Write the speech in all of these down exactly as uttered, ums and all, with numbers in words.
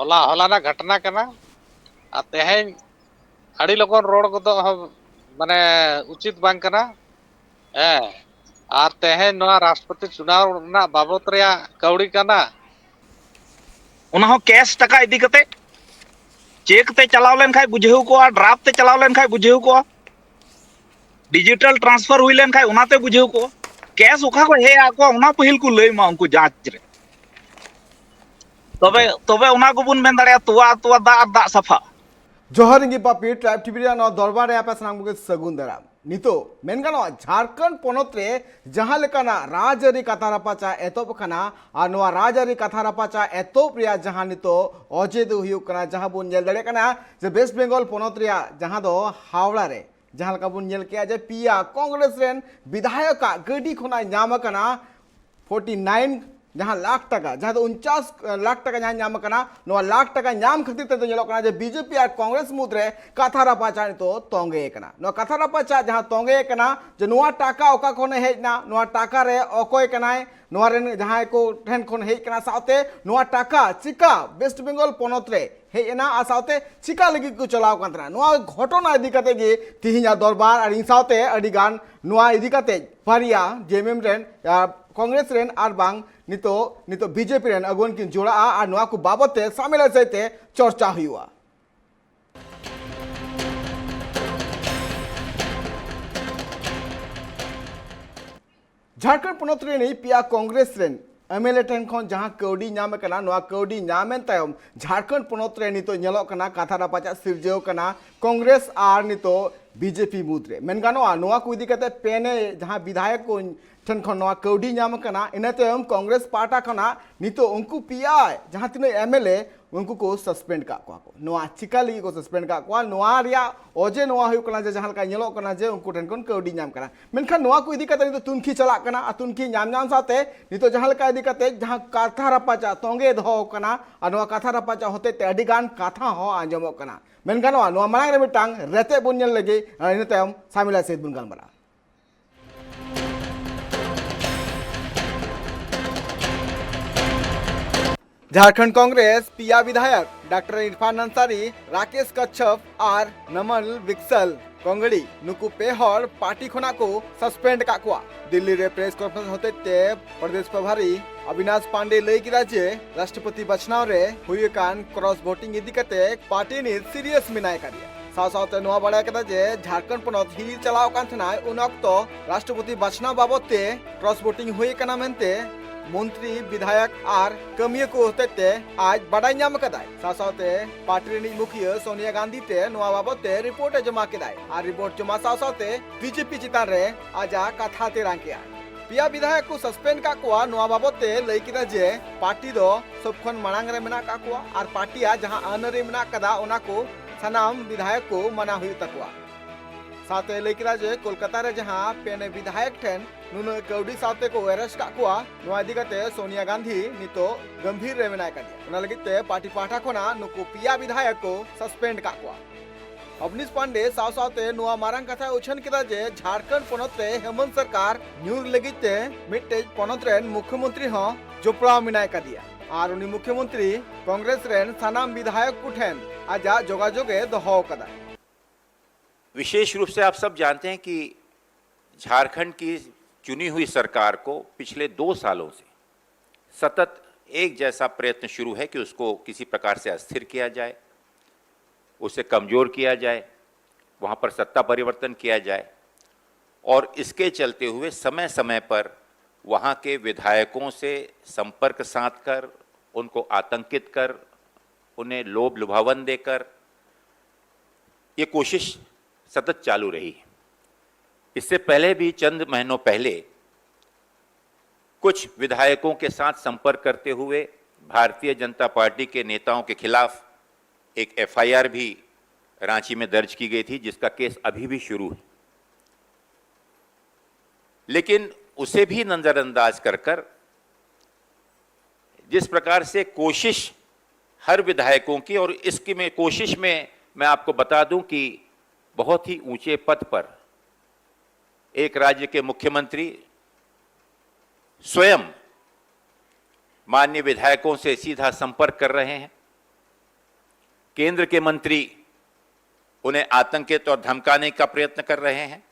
ᱦᱚᱞᱟ ᱦᱚᱞᱟᱱᱟᱜ ᱜᱷᱚᱴᱚᱱᱟ ᱠᱟᱱᱟ᱾ ᱟᱨ ᱛᱮᱦᱮᱧ ᱟᱹᱰᱤ ᱞᱚᱜᱚᱱ ᱨᱚᱲ ᱜᱚᱫᱚᱜ ᱦᱚᱸ ᱢᱟᱱᱮ ᱩᱪᱤᱛ ᱵᱟᱝ ᱠᱟᱱᱟ᱾ ᱦᱮᱸ, ᱟᱨ ᱛᱮᱦᱮᱧ ᱱᱚᱣᱟ ᱨᱟᱥᱴᱨᱚᱯᱚᱛᱤ ᱪᱩᱱᱟᱣ ᱨᱮᱱᱟᱜ ᱵᱟᱵᱚᱛ ᱨᱮᱭᱟᱜ ᱠᱟᱹᱣᱰᱤ ᱠᱟᱱᱟ᱾ ᱚᱱᱟ ᱦᱚᱸ ᱠᱮᱥ ᱴᱟᱠᱟ ᱤᱫᱤ ᱠᱟᱛᱮ᱾ ᱪᱮᱠ ᱛᱮ ᱪᱟᱞᱟᱣ ᱞᱮᱱᱠᱷᱟᱱ ᱵᱩᱡᱷᱟᱹᱣ ᱠᱚᱜᱼᱟ, ᱰᱨᱟᱯ ᱛᱮ ᱪᱟᱞᱟᱣ ᱞᱮᱱᱠᱷᱟᱱ ᱵᱩᱡᱷᱟᱹᱣ ᱠᱚᱜᱼᱟ, ᱰᱤᱡᱤᱴᱟᱞ ᱴᱨᱟᱱᱥᱯᱷᱟᱨ ᱦᱩᱭ ᱞᱮᱱᱠᱷᱟᱱ ᱚᱱᱟᱛᱮ ᱵᱩᱡᱷᱟᱹᱣ ᱠᱚᱜᱼᱟ᱾ ᱠᱮᱥ ᱚᱠᱟ ᱠᱷᱚᱱ ᱦᱮᱡ ᱟᱠᱚ ᱚᱱᱟ ᱯᱟᱹᱦᱤᱞ ᱠᱚ ᱞᱟᱹᱭ ᱢᱟ ᱩᱱᱠᱩ ᱡᱟᱡᱽ ᱨᱮ᱾ ᱛᱚᱵᱮ ᱛᱚᱵᱮ ᱚᱱᱟ ᱠᱚᱵᱚᱱ ᱢᱮᱱ ᱫᱟᱲᱮᱭᱟᱜᱼᱟ, ᱛᱚᱣᱟ ᱛᱚᱣᱟ ᱫᱟᱜ ᱟᱨ ᱫᱟᱜ ᱥᱟᱯᱷᱟ᱾ ᱡᱚᱦᱟᱨ ᱤᱧ ᱜᱮ ᱯᱟᱯᱤ ᱴᱨᱟᱭᱤᱵ ᱴᱤᱵᱷᱤ ᱨᱮᱭᱟᱜ ᱱᱚᱣᱟ ᱫᱚᱨᱵᱟᱨ ᱨᱮ ᱟᱯᱮ ᱥᱟᱱᱟᱢ ᱠᱚᱜᱮ ᱥᱟᱹᱜᱩᱱ ᱫᱟᱨᱟᱢ᱾ ᱱᱤᱛᱚᱜ ᱢᱮᱱ ᱜᱟᱱᱚᱜᱼᱟ, ᱡᱷᱟᱲᱠᱷᱚᱸᱰ ᱯᱚᱱᱚᱛ ᱨᱮ ᱡᱟᱦᱟᱸ ᱞᱮᱠᱟᱱᱟᱜ ᱨᱟᱡᱽᱟᱹᱨᱤ ᱠᱟᱛᱷᱟ ᱨᱟᱯᱟᱪᱟ ᱮᱛᱚᱦᱚᱵ ᱟᱠᱟᱱᱟ, ᱟᱨ ᱱᱚᱣᱟ ᱨᱟᱡᱽᱟᱹᱨᱤ ᱠᱟᱛᱷᱟ ᱨᱟᱯᱟᱪᱟ ᱮᱛᱚᱦᱚᱵ ᱨᱮᱭᱟᱜ ᱡᱟᱦᱟᱸ ᱱᱤᱛᱚᱜ ᱚᱡᱮ ᱫᱚ ᱦᱩᱭᱩᱜ ᱠᱟᱱᱟ, ᱡᱟᱦᱟᱸ ᱵᱚᱱ ᱧᱮᱞ ᱫᱟᱲᱮᱭᱟᱜ ᱠᱟᱱᱟ ᱡᱮ ᱣᱮᱥᱴ ᱵᱮᱝᱜᱚᱞ ᱯᱚᱱᱚᱛ ᱨᱮᱭᱟᱜ ᱡᱟᱦᱟᱸ ᱫᱚ ᱦᱟᱣᱲᱟ ᱨᱮ ᱡᱟᱦᱟᱸ ᱞᱮᱠᱟ ᱵᱚᱱ ᱧᱮᱞ ᱠᱮᱜᱼᱟ ᱡᱮ ᱯᱮᱭᱟ ᱠᱚᱝᱜᱨᱮᱥ ᱨᱮᱱ ᱵᱤᱫᱷᱟᱭᱚᱠᱟᱜ ᱜᱟᱹᱰᱤ ᱠᱷᱚᱱᱟᱜ ᱧᱟᱢ ᱟᱠᱟᱱᱟ ᱯᱷᱳᱨᱴᱤ ᱱᱟᱭᱤᱱ ᱡᱟᱦᱟᱸ ᱞᱟᱠᱷ ᱴᱟᱠᱟ, ᱡᱟᱦᱟᱸ ᱫᱚ ᱩᱱᱪᱟᱥ ᱞᱟᱠᱷ ᱴᱟᱠᱟ ᱡᱟᱦᱟᱸ ᱧᱟᱢ ᱟᱠᱟᱱᱟ, ᱱᱚᱣᱟ ᱞᱟᱠᱷ ᱴᱟᱠᱟ ᱧᱟᱢ ᱠᱷᱟᱹᱛᱤᱨ ᱛᱮᱫᱚ ᱧᱮᱞᱚᱜ ᱠᱟᱱᱟ ᱡᱮ ᱵᱤᱡᱮᱯᱤ ᱟᱨ ᱠᱚᱝᱜᱨᱮᱥ ᱢᱩᱫᱽᱨᱮ ᱠᱟᱛᱷᱟ ᱨᱟᱯᱟᱪᱟᱜ ᱱᱤᱛᱚᱜ ᱛᱚᱸᱜᱮ ᱟᱠᱟᱱᱟ᱾ ᱱᱚᱣᱟ ᱠᱟᱛᱷᱟ ᱨᱟᱯᱟᱪᱟᱜ ᱡᱟᱦᱟᱸ ᱛᱚᱸᱜᱮ ᱟᱠᱟᱱᱟ ᱡᱮ ᱱᱚᱣᱟ ᱴᱟᱠᱟ ᱚᱠᱟ ᱠᱷᱚᱱᱮ ᱦᱮᱡ ᱮᱱᱟ, ᱱᱚᱣᱟ ᱴᱟᱠᱟ ᱨᱮ ᱚᱠᱚᱭ ᱠᱟᱱᱟᱭ, ᱱᱚᱣᱟ ᱨᱮᱱ ᱡᱟᱦᱟᱸᱭ ᱠᱚ ᱴᱷᱮᱱ ᱠᱷᱚᱱ ᱦᱮᱡ ᱠᱟᱱᱟ, ᱥᱟᱶᱛᱮ ᱱᱚᱣᱟ ᱴᱟᱠᱟ ᱪᱤᱠᱟ ᱣᱮᱥᱴ ᱵᱮᱝᱜᱚᱞ ᱯᱚᱱᱚᱛ ᱨᱮ ᱦᱮᱡ ᱮᱱᱟ ᱟᱨ ᱥᱟᱶᱛᱮ ᱪᱤᱠᱟ ᱞᱟᱹᱜᱤᱫ ᱠᱚ ᱪᱟᱞᱟᱣ ᱠᱟᱱ ᱛᱟᱦᱮᱱᱟ, ᱱᱚᱣᱟ ᱜᱷᱚᱴᱚᱱᱟ ᱤᱫᱤ ᱠᱟᱛᱮ ᱜᱮ ᱛᱤᱦᱤᱧᱟᱜ ᱫᱚᱨᱵᱟᱨ᱾ ᱟᱨ ᱤᱧ ᱥᱟᱶᱛᱮ ᱟᱹᱰᱤ ᱜᱟᱱ ᱱᱚᱣᱟ ᱤᱫᱤ ᱠᱟᱛᱮ ᱵᱟᱨᱭᱟ ᱡᱮᱮᱢᱮᱢ ᱨᱮᱱ, ᱟᱨ ᱠᱚᱝᱜᱨᱮᱥ ᱨᱮᱱ ᱟᱨ ᱵᱟᱝ ᱱᱤᱛᱚᱜ ᱱᱤᱛᱚᱜ ᱵᱤᱡᱮᱯᱤ ᱨᱮᱱ ᱟᱹᱜᱩᱣᱟᱹᱱ ᱠᱤᱱ ᱡᱚᱲᱟᱜᱼᱟ ᱟᱨ ᱱᱚᱣᱟ ᱠᱚ ᱵᱟᱵᱚᱛ ᱛᱮ ᱥᱟᱢᱮᱞᱟ ᱥᱟᱹᱭᱛᱮ ᱪᱚᱨᱪᱟ ᱦᱩᱭᱩᱜᱼᱟ᱾ ᱡᱷᱟᱲᱠᱷᱚᱸᱰ ᱯᱚᱱᱚᱛ ᱨᱮᱱᱤᱡ ᱯᱮᱭᱟ ᱠᱚᱝᱜᱨᱮᱥ ᱨᱮᱱ ᱮᱢᱮᱞᱮ ᱴᱷᱮᱱ ᱠᱷᱚᱱ ᱡᱟᱦᱟᱸ ᱠᱟᱹᱣᱰᱤ ᱧᱟᱢ ᱟᱠᱟᱱᱟ, ᱱᱚᱣᱟ ᱠᱟᱹᱣᱰᱤ ᱧᱟᱢᱮᱱ ᱛᱟᱭᱚᱢ ᱡᱷᱟᱲᱠᱷᱚᱸᱰ ᱯᱚᱱᱚᱛ ᱨᱮ ᱱᱤᱛᱚᱜ ᱧᱮᱞᱚᱜ ᱠᱟᱱᱟ ᱠᱟᱛᱷᱟ ᱨᱟᱯᱟᱪᱟᱜ ᱥᱤᱨᱡᱟᱹᱣ ᱠᱟᱱᱟ ᱠᱚᱝᱜᱨᱮᱥ ᱟᱨ ᱱᱤᱛᱚᱜ ᱵᱤᱡᱮᱯᱤ ᱢᱩᱫᱽᱨᱮ᱾ ᱢᱮᱱ ᱜᱟᱱᱚᱜᱼᱟ, ᱱᱚᱣᱟ ᱠᱚ ᱤᱫᱤ ᱠᱟᱛᱮ ᱯᱮᱱᱮ ᱡᱟᱦᱟᱸ ᱵᱤᱫᱷᱟᱭᱚᱠ ᱠᱚ ᱴᱷᱮᱱ ᱠᱷᱚᱱ ᱱᱚᱣᱟ ᱠᱟᱹᱣᱰᱤ ᱧᱟᱢ ᱟᱠᱟᱱᱟ, ᱤᱱᱟᱹ ᱛᱟᱭᱚᱢ ᱠᱚᱝᱜᱨᱮᱥ ᱯᱟᱦᱴᱟ ᱠᱷᱚᱱᱟᱜ ᱱᱤᱛᱚᱜ ᱩᱱᱠᱩ ᱯᱮᱭᱟ ᱡᱟᱦᱟᱸ ᱛᱤᱱᱟᱹᱜ ᱮᱢᱮᱞᱮ ᱩᱱᱠᱩ ᱠᱚ ᱥᱟᱥᱯᱮᱱᱰ ᱠᱟᱜ ᱠᱚᱣᱟ ᱠᱚ᱾ ᱱᱚᱣᱟ ᱪᱤᱠᱟ ᱞᱟᱹᱜᱤᱫ ᱠᱚ ᱥᱟᱥᱯᱮᱱᱰ ᱠᱟᱜ ᱠᱚᱣᱟ? ᱱᱚᱣᱟ ᱨᱮᱭᱟᱜ ᱚᱡᱮ ᱱᱚᱣᱟ ᱦᱩᱭᱩᱜ ᱠᱟᱱᱟ ᱡᱮ ᱡᱟᱦᱟᱸ ᱞᱮᱠᱟ ᱧᱮᱞᱚᱜ ᱠᱟᱱᱟ ᱡᱮ ᱩᱱᱠᱩ ᱴᱷᱮᱱ ᱠᱷᱚᱱ ᱠᱟᱹᱣᱰᱤ ᱧᱟᱢ ᱠᱟᱱᱟ, ᱢᱮᱱᱠᱷᱟᱱ ᱱᱚᱣᱟ ᱠᱚ ᱤᱫᱤ ᱠᱟᱛᱮ ᱱᱤᱛᱚᱜ ᱛᱩᱱᱠᱷᱤ ᱪᱟᱞᱟᱜ ᱠᱟᱱᱟ᱾ ᱟᱨ ᱛᱩᱱᱠᱷᱤ ᱧᱟᱢ ᱧᱟᱢ ᱥᱟᱶᱛᱮ ᱱᱤᱛᱚᱜ ᱡᱟᱦᱟᱸ ᱞᱮᱠᱟ ᱤᱫᱤ ᱠᱟᱛᱮ ᱡᱟᱦᱟᱸ ᱠᱟᱛᱷᱟ ᱨᱟᱯᱟᱪᱟᱜ ᱛᱚᱸᱜᱮ ᱫᱚᱦᱚ ᱠᱟᱱᱟ, ᱟᱨ ᱱᱚᱣᱟ ᱠᱟᱛᱷᱟ ᱨᱟᱯᱟᱪᱟᱜ ᱦᱚᱛᱮᱡ ᱛᱮ ᱟᱹᱰᱤ ᱜᱟᱱ ᱠᱟᱛᱷᱟ ᱦᱚᱸ ᱟᱸᱡᱚᱢᱚᱜ ᱠᱟᱱᱟ᱾ ᱢᱮᱱ ᱜᱟᱱᱚᱜᱼᱟ, ᱱᱚᱣᱟ ᱢᱟᱲᱟᱝ ᱨᱮ ᱢᱤᱫᱴᱟᱝ ᱨᱮᱛᱮᱫ ᱵᱚᱱ ᱧᱮᱞ ᱞᱮᱜᱮ, ᱟᱨ ᱤᱱᱟᱹ ᱛᱟᱭᱚᱢ ᱥᱟᱢᱤᱞᱟ ᱥᱮᱫ ᱵᱚᱱ ᱜᱟᱞᱢᱟᱨᱟᱜᱼᱟ᱾ ᱡᱷᱟᱲᱠᱷᱚᱸᱰ ᱠᱚᱝᱜᱨᱮᱥ ᱯᱮᱭᱟ ᱵᱤᱫᱷᱟᱭᱚᱠ ᱰᱟᱠᱛᱟᱨ ᱤᱨᱯᱷᱟᱱ ᱟᱱᱥᱟᱨᱤ, ᱨᱟᱠᱮᱥ ᱠᱟᱪᱷᱚᱯ ᱟᱨ ᱱᱟᱢᱟᱞ ᱵᱤᱠᱥᱟᱞ ᱠᱚᱝᱜᱲᱤ, ᱱᱩᱠᱩ ᱯᱮ ᱦᱚᱲ ᱯᱟᱨᱴᱤ ᱠᱷᱚᱱᱟᱜ ᱠᱚ ᱥᱟᱥᱯᱮᱱᱰ ᱟᱠᱟᱫ ᱠᱚᱣᱟ᱾ ᱫᱤᱞᱞᱤ ᱨᱮ ᱯᱨᱮᱥ ᱠᱚᱱᱯᱷᱟᱨᱮᱱᱥ ᱦᱚᱛᱮᱡ ᱛᱮ ᱯᱨᱚᱫᱮᱥ ᱯᱨᱚᱵᱷᱟᱨᱤ ᱚᱵᱤᱱᱟᱥ ᱯᱟᱱᱰᱮ ᱞᱟᱹᱭ ᱠᱮᱫᱟ ᱡᱮ ᱨᱟᱥᱴᱨᱚᱯᱚᱛᱤ ᱵᱟᱪᱷᱱᱟᱣ ᱨᱮ ᱦᱩᱭ ᱟᱠᱟᱱ ᱠᱨᱚᱥ ᱵᱷᱳᱴᱤᱝ ᱤᱫᱤ ᱠᱟᱛᱮ ᱯᱟᱨᱴᱤ ᱨᱤᱱᱤᱡ ᱥᱤᱨᱤᱭᱟᱥ ᱢᱮᱱᱟᱭ ᱠᱟᱫᱮᱭᱟ᱾ ᱥᱟᱶ ᱥᱟᱶᱛᱮ ᱱᱚᱣᱟ ᱵᱟᱲᱟᱭ ᱠᱟᱫᱟ ᱡᱮ ᱡᱷᱟᱲᱠᱷᱚᱸᱰ ᱯᱚᱱᱚᱛ ᱦᱤᱨᱤ ᱪᱟᱞᱟᱣ ᱠᱟᱱ ᱛᱟᱦᱮᱱᱟᱭ, ᱩᱱ ᱚᱠᱛᱚ ᱨᱟᱥᱴᱨᱚᱯᱚᱛᱤ ᱵᱟᱪᱷᱱᱟᱣ ᱵᱟᱵᱚᱛ ᱛᱮ ᱠᱨᱚᱥ ᱵᱷᱳᱴᱤᱝ ᱦᱩᱭ ᱟᱠᱟᱱᱟ ᱢᱮᱱᱛᱮ ᱢᱚᱱᱛᱨᱤ, ᱵᱤᱫᱷᱟᱭᱚᱠ ᱟᱨ ᱠᱟᱹᱢᱤᱭᱟᱹ ᱠᱚ ᱦᱚᱛᱮᱡ ᱛᱮ ᱟᱡ ᱵᱟᱰᱟᱭ ᱧᱟᱢ ᱟᱠᱟᱫᱟᱭ᱾ ᱥᱟᱶ ᱥᱟᱶᱛᱮ ᱯᱟᱨᱴᱤ ᱨᱤᱱᱤᱡ ᱢᱩᱠᱷᱤᱭᱟᱹ ᱥᱳᱱᱤᱭᱟ ᱜᱟᱱᱫᱷᱤ ᱛᱮ ᱱᱚᱣᱟ ᱵᱟᱵᱚᱛ ᱛᱮ ᱨᱤᱯᱳᱨᱴ ᱮ ᱡᱚᱢᱟ ᱠᱮᱫᱟᱭ ᱟᱨ ᱨᱤᱯᱳᱨᱴ ᱡᱚᱢᱟ ᱥᱟᱶ ᱥᱟᱶᱛᱮ ᱵᱤᱡᱮᱯᱤ ᱪᱮᱛᱟᱱ ᱨᱮ ᱟᱡᱟᱜ ᱠᱟᱛᱷᱟ ᱛᱮᱨᱟᱝ ᱠᱮᱫᱟ᱾ ᱯᱮᱭᱟ ᱵᱤᱫᱷᱟᱭᱚᱠ ᱠᱚ ᱥᱟᱥᱯᱮᱱᱰ ᱠᱟᱜ ᱠᱚᱣᱟ᱾ ᱱᱚᱣᱟ ᱵᱟᱵᱚᱛ ᱛᱮ ᱞᱟᱹᱭ ᱠᱮᱫᱟ ᱡᱮ ᱯᱟᱨᱴᱤ ᱫᱚ ᱥᱚᱵ ᱠᱷᱚᱱ ᱢᱟᱲᱟᱝ ᱨᱮ ᱢᱮᱱᱟᱜ ᱠᱟᱜ ᱠᱚᱣᱟ ᱟᱨ ᱯᱟᱨᱴᱤᱭᱟᱜ ᱡᱟᱦᱟᱸ ᱟᱹᱱ ᱟᱹᱨᱤ ᱢᱮᱱᱟᱜ ᱠᱟᱫᱟ, ᱚᱱᱟ ᱠᱚ ᱥᱟᱱᱟᱢ ᱵᱤᱫᱷᱟᱭᱚᱠ ᱠᱚ ᱢᱟᱱᱟᱣ ᱦᱩᱭᱩᱜ ᱛᱟᱠᱚᱣᱟ᱾ ᱥᱟᱶᱛᱮ ᱞᱟᱹᱭ ᱠᱮᱫᱟ ᱡᱮ ᱠᱳᱞᱠᱟᱛᱟ ᱨᱮ ᱡᱟᱦᱟᱸ ᱯᱮᱱᱮ ᱵᱤᱫᱷᱟᱭᱚᱠ ᱴᱷᱮᱱ ᱱᱩᱱᱟᱹᱜ ᱠᱟᱹᱣᱰᱤ ᱥᱟᱶᱛᱮ ᱠᱚ ᱮᱨᱮᱥᱴ ᱠᱟᱜ ᱠᱚᱣᱟ, ᱱᱚᱣᱟ ᱤᱫᱤ ᱠᱟᱛᱮ ᱥᱳᱱᱤᱭᱟ ᱜᱟᱱᱫᱷᱤ ᱱᱤᱛᱚᱜ ᱜᱟᱢᱵᱷᱤᱨ ᱨᱮ ᱢᱮᱱᱟᱭ ᱠᱟᱫᱮᱭᱟ᱾ ᱚᱱᱟ ᱞᱟᱹᱜᱤᱫ ᱛᱮ ᱯᱟᱨᱴᱤ ᱯᱟᱦᱴᱟ ᱠᱷᱚᱱᱟᱜ ᱱᱩᱠᱩ ᱯᱮᱭᱟ ᱵᱤᱫᱷᱟᱭᱚᱠ ᱠᱚ ᱥᱟᱥᱯᱮᱱᱰ ᱠᱟᱜ ᱠᱚᱣᱟ᱾ ᱚᱵᱱᱤᱥ ᱯᱟᱱᱰᱮ ᱥᱟᱶ ᱥᱟᱶᱛᱮ ᱱᱚᱣᱟ ᱢᱟᱨᱟᱝ ᱠᱟᱛᱷᱟᱭ ᱩᱪᱷᱟᱹᱱ ᱠᱮᱫᱟ ᱡᱮ ᱡᱷᱟᱲᱠᱷᱚᱸᱰ ᱯᱚᱱᱚᱛ ᱨᱮ ᱦᱮᱢᱚᱱᱛ ᱥᱚᱨᱠᱟᱨ ᱧᱩᱨ ᱞᱟᱹᱜᱤᱫ ᱛᱮ ᱢᱤᱫᱴᱮᱡ ᱯᱚᱱᱚᱛ ᱨᱮᱱ ᱢᱩᱠᱷᱭᱚᱢᱚᱱᱛᱨᱤ ᱦᱚᱸ ᱡᱚᱯᱲᱟᱣ ᱢᱮᱱᱟᱭ ᱠᱟᱫᱮᱭᱟ ᱟᱨ ᱩᱱᱤ ᱢᱩᱠᱷᱭᱚᱢᱚᱱᱛᱨᱤ ᱠᱚᱝᱜᱨᱮᱥ ᱨᱮᱱ ᱥᱟᱱᱟᱢ ᱵᱤᱫᱷᱟᱭᱚᱠ ᱠᱚ ᱴᱷᱮᱱ ᱟᱡᱟᱜ ᱡᱳᱜᱟᱡᱳᱜ ᱮ ᱫᱚᱦᱚ ᱟᱠᱟᱫᱟ᱾ विशेष रूप से आप सब जानते हैं कि झारखंड की चुनी हुई सरकार को पिछले दो सालों से सतत एक जैसा प्रयत्न शुरू है कि उसको किसी प्रकार से अस्थिर किया जाए, उसे कमजोर किया जाए, वहां पर सत्ता परिवर्तन किया जाए। और इसके चलते हुए समय समय पर वहां के विधायकों से संपर्क साधकर, उनको आतंकित कर, उन्हें लोभ लुभावन देकर ये कोशिश सतत चालू रही। इससे पहले भी, चंद महीनों पहले, कुछ विधायकों के साथ संपर्क करते हुए भारतीय जनता पार्टी के नेताओं के खिलाफ एक एफआईआर भी रांची में दर्ज की गई थी, जिसका केस अभी भी शुरू है। लेकिन उसे भी नजरअंदाज कर कर जिस प्रकार से कोशिश हर विधायकों की, और इसकी में कोशिश में मैं आपको बता दूं कि बहुत ही ऊंचे पद पर एक राज्य के मुख्यमंत्री स्वयं माननीय विधायकों से सीधा संपर्क कर रहे हैं। केंद्र के मंत्री उन्हें आतंकित और धमकाने का प्रयत्न कर रहे हैं।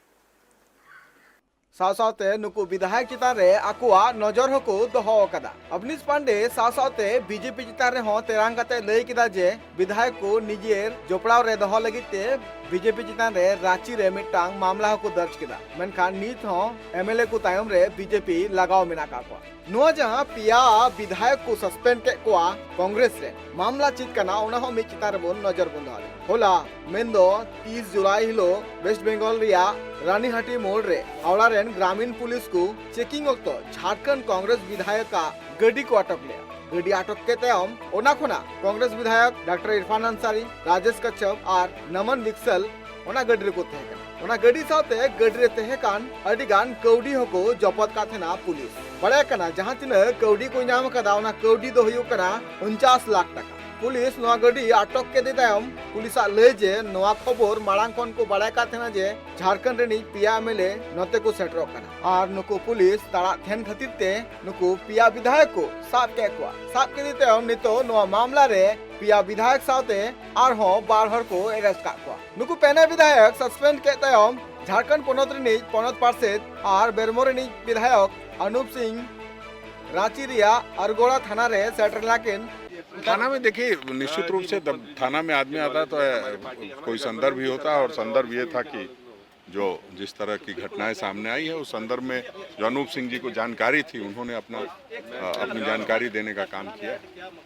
ᱥᱟᱶ ᱥᱟᱶᱛᱮ ᱱᱩᱠᱩ ᱵᱤᱫᱷᱟᱭᱚᱠ ᱪᱮᱛᱟᱱ ᱨᱮ ᱟᱠᱚᱣᱟᱜ ᱱᱚᱡᱚᱨ ᱦᱚᱸᱠᱚ ᱫᱚᱦᱚ ᱟᱠᱟᱫᱟ᱾ ᱚᱵᱷᱱᱤᱥ ᱯᱟᱱᱰᱮ ᱥᱟᱶ ᱥᱟᱶᱛᱮ ᱵᱤᱡᱮᱯᱤ ᱪᱮᱛᱟᱱ ᱨᱮᱦᱚᱸ ᱛᱮᱨᱟᱝ ᱠᱟᱛᱮ ᱞᱟᱹᱭ ᱠᱮᱫᱟ ᱡᱮ ᱵᱤᱫᱷᱟᱭᱚᱠ ᱠᱚ ᱱᱤᱡᱮᱨ ᱡᱚᱯᱲᱟᱣ ᱨᱮ ᱫᱚᱦᱚ ᱞᱟᱹᱜᱤᱫ ᱛᱮ ᱵᱤᱡᱮᱯᱤ ᱪᱮᱛᱟᱱ ᱨᱮ ᱨᱟᱸᱪᱤ ᱨᱮ ᱢᱤᱫᱴᱟᱝ ᱢᱟᱢᱞᱟ ᱦᱚᱸᱠᱚ ᱫᱚᱨᱡᱽ ᱠᱮᱫᱟ, ᱢᱮᱱᱠᱷᱟᱱ ᱱᱤᱛ ᱦᱚᱸ ᱮᱢᱮᱞᱮ ᱠᱚ ᱛᱟᱭᱚᱢ ᱨᱮ ᱵᱤᱡᱮᱯᱤ ᱞᱟᱜᱟᱣ ᱢᱮᱱᱟᱜ ᱟᱠᱟᱫ ᱠᱚᱣᱟ᱾ ᱱᱚᱣᱟ ᱡᱟᱦᱟᱸ ᱯᱮᱭᱟ ᱵᱤᱫᱷᱟᱭᱚᱠ ᱠᱚ ᱥᱟᱥᱯᱮᱱᱰ ᱠᱮᱫ ᱠᱚᱣᱟ ᱠᱚᱝᱜᱨᱮᱥ ᱨᱮ, ᱢᱟᱢᱞᱟ ᱪᱮᱫ ᱠᱟᱱᱟ ᱚᱱᱟ ᱦᱚᱸ ᱢᱤᱫ ᱪᱮᱛᱟᱱ ᱨᱮᱵᱚᱱ ᱱᱚᱡᱚᱨ ᱵᱚᱱ ᱫᱚᱦᱚᱭᱟ᱾ ᱦᱚᱞᱟ ᱢᱮᱱᱫᱚ ᱛᱤᱥ ᱡᱩᱞᱟᱭ ᱦᱤᱞᱳᱜ ᱣᱮᱥᱴ ᱵᱮᱝᱜᱚᱞ ᱨᱮᱭᱟᱜ ᱨᱟᱱᱤᱦᱟᱴᱤ ᱢᱳᱲ ᱨᱮ ᱦᱟᱣᱲᱟ ᱨᱮᱱ ᱜᱨᱟᱢᱤᱱ ᱯᱩᱞᱤᱥ ᱠᱚ ᱪᱮᱠᱤᱝ ᱚᱠᱛᱚ ᱡᱷᱟᱲᱠᱷᱚᱸᱰ ᱠᱚᱝᱜᱨᱮᱥ ᱵᱤᱫᱷᱟᱭᱚᱠ ᱟᱜ ᱜᱟᱹᱰᱤ ᱠᱚ ᱟᱴᱚᱠ ᱞᱮᱫᱟ᱾ ᱜᱟᱹᱰᱤ ᱟᱴᱚᱠ ᱠᱮᱫ ᱛᱟᱭᱚᱢ ᱚᱱᱟ ᱠᱷᱚᱱᱟᱜ ᱠᱚᱝᱜᱨᱮᱥ ᱵᱤᱫᱷᱟᱭᱚᱠ ᱰᱟᱠᱛᱟᱨ ᱤᱨᱯᱷᱟᱱ ᱟᱱᱥᱟᱨᱤ, ᱨᱟᱡᱮᱥ ᱠᱟᱪᱷᱟᱯ ᱟᱨ ᱱᱟᱢᱟᱱ ᱵᱤᱠᱥᱟᱞ ᱚᱱᱟ ᱜᱟᱹᱰᱤ ᱨᱮᱠᱚ ᱛᱟᱦᱮᱸ ᱠᱟᱱᱟ᱾ ᱚᱱᱟ ᱜᱟᱹᱰᱤ ᱥᱟᱶᱛᱮ ᱜᱟᱹᱰᱤ ᱨᱮ ᱛᱟᱦᱮᱸ ᱠᱟᱱ ᱟᱹᱰᱤ ᱜᱟᱱ ᱠᱟᱹᱣᱰᱤ ᱦᱚᱸᱠᱚ ᱡᱚᱯᱚᱫ ᱠᱟᱜ ᱛᱟᱦᱮᱱᱟ ᱯᱩᱞᱤᱥ᱾ ᱵᱟᱲᱟᱭ ᱠᱟᱱᱟ ᱡᱟᱦᱟᱸ ᱛᱤᱱᱟᱹᱜ ᱠᱟᱹᱣᱰᱤ ᱠᱚ ᱧᱟᱢ ᱟᱠᱟᱫᱟ, ᱚᱱᱟ ᱠᱟᱹᱣᱰᱤ ᱫᱚ ᱦᱩᱭᱩᱜ ᱠᱟᱱᱟ ᱩᱱᱪᱟᱥ ᱞᱟᱠᱷ ᱴᱟᱠᱟ᱾ ᱯᱩᱞᱤᱥ ᱱᱚᱣᱟ ᱜᱟᱹᱰᱤ ᱟᱴᱚᱠ ᱠᱮᱫᱮ ᱛᱟᱭᱚᱢ ᱯᱩᱞᱤᱥᱟᱜ ᱞᱟᱹᱭ ᱡᱮ ᱱᱚᱣᱟ ᱠᱷᱚᱵᱚᱨ ᱢᱟᱲᱟᱝ ᱠᱷᱚᱱ ᱠᱚ ᱵᱟᱲᱟᱭ ᱠᱟᱜ ᱛᱟᱦᱮᱱᱟ ᱡᱮ ᱡᱷᱟᱲᱠᱷᱚᱸᱰ ᱨᱤᱱᱤᱡ ᱯᱮᱭᱟ ᱮᱢᱮᱞᱮ ᱱᱚᱛᱮ ᱠᱚ ᱥᱮᱴᱮᱨᱚᱜ ᱠᱟᱱᱟ ᱟᱨ ᱱᱩᱠᱩ ᱯᱩᱞᱤᱥ ᱛᱟᱲᱟᱜ ᱛᱟᱦᱮᱱ ᱠᱷᱟᱹᱛᱤᱨ ᱛᱮ ᱱᱩᱠᱩ ᱯᱮᱭᱟ ᱵᱤᱫᱷᱟᱭᱚᱠ ᱠᱚ ᱥᱟᱵ ᱠᱮᱫ ᱠᱚᱣᱟ᱾ ᱥᱟᱵ ᱠᱮᱫᱮ ᱛᱟᱭᱚᱢ ᱱᱤᱛᱚᱜ ᱱᱚᱣᱟ ᱢᱟᱢᱞᱟ ᱨᱮ ᱯᱮᱭᱟ ᱵᱤᱫᱷᱟᱭᱚᱠ ᱥᱟᱶᱛᱮ ᱟᱨᱦᱚᱸ ᱵᱟᱨ ᱦᱚᱲ ᱠᱚ ᱮᱨᱮᱥᱴ ᱠᱟᱜ ᱠᱚᱣᱟ᱾ ᱱᱩᱠᱩ ᱯᱮᱱᱮ ᱵᱤᱫᱷᱟᱭᱚᱠ ᱥᱟᱥᱯᱮᱱᱰ ᱠᱮᱫ ᱛᱟᱭᱚᱢ ᱡᱷᱟᱲᱠᱷᱚᱸᱰ ᱯᱚᱱᱚᱛ ᱨᱤᱱᱤᱡ ᱯᱚᱱᱚᱛ ᱯᱟᱨᱥᱮᱛ ᱟᱨ ᱵᱮᱨᱢᱚ ᱨᱤᱱᱤᱡ ᱵᱤᱫᱷᱟᱭᱚᱠ ᱟᱱᱩᱯ ᱥᱤᱝ ᱨᱟᱸᱪᱤ ᱨᱮᱭᱟᱜ ᱟᱨᱜᱳᱲᱟ ᱛᱷᱟᱱᱟ ᱨᱮ ᱥᱮᱴᱮᱨ ᱞᱮᱱᱟ ᱠᱤᱱ᱾ थाना में देखिए, निश्चित रूप से जब थाना में आदमी आता है तो अ, कोई संदर्भ भी होता है, और संदर्भ ये था कि जो जिस तरह की घटनाएं सामने आई है, उस संदर्भ में जो अनूप सिंह जी को जानकारी थी, उन्होंने अपना अ, अपनी जानकारी देने का काम किया।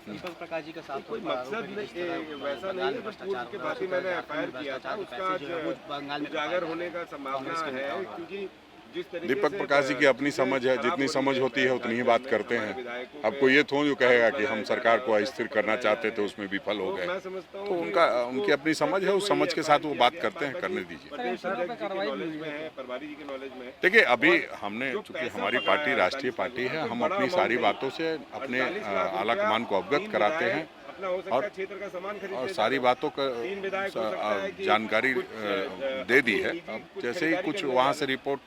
दीपक प्रकाश जी का साफ कोई तौर पर आरोप मकसद है कि जिस नहीं, तरह वैसा बंगाल नहीं में है, भ्रष्टाचार पूर्व की हो रहा है, बात ही मैंने झारखंड एफआईआर में किया था, भ्रष्टाचार के उसका पैसे जो है वो आज बंगाल में उजागर खपाए होने जा का रहे हैं। कांग्रेस संभावना के है, नेताओं का क्योंकि जिस तरीके दीपक से प्रकाश जी की अपनी चुनाव समझ है, जितनी प्रचार समझ करते होती है हैं उतनी ही विधायकों बात के करते हमारे हैं। विधायकों अब पे कोई ये थोड़ी कहेगा कि आरोप हम लगाया सरकार जा को रहा है, अस्थिर करना चाहते थे, उसमें विफल हो तो गए। मैं समझता तो हूँ कि उनका उसको उनकी अपनी समझ है, उस कोई समझ के साथ वो ऐसा बात किया करते हैं, था करने कि दीजिए। प्रदेश अध्यक्ष की नॉलेज में है, प्रभारी जी की नॉलेज में है। देखिए, अभी और हमने जो चूंकि पैसा हमारी पकड़ा पार्टी है राष्ट्रीय अड़तालीस पार्टी लाख है, रुपए, हम बड़ा अपनी amount सारी है। बातों से अपने अड़तालीस अ, लाख आला रुपया कमान को अवगत तीन कराते विधायक हैं। और, और सारी बातों का जानकारी दे दी है। अब जैसे ही कुछ वहाँ से रिपोर्ट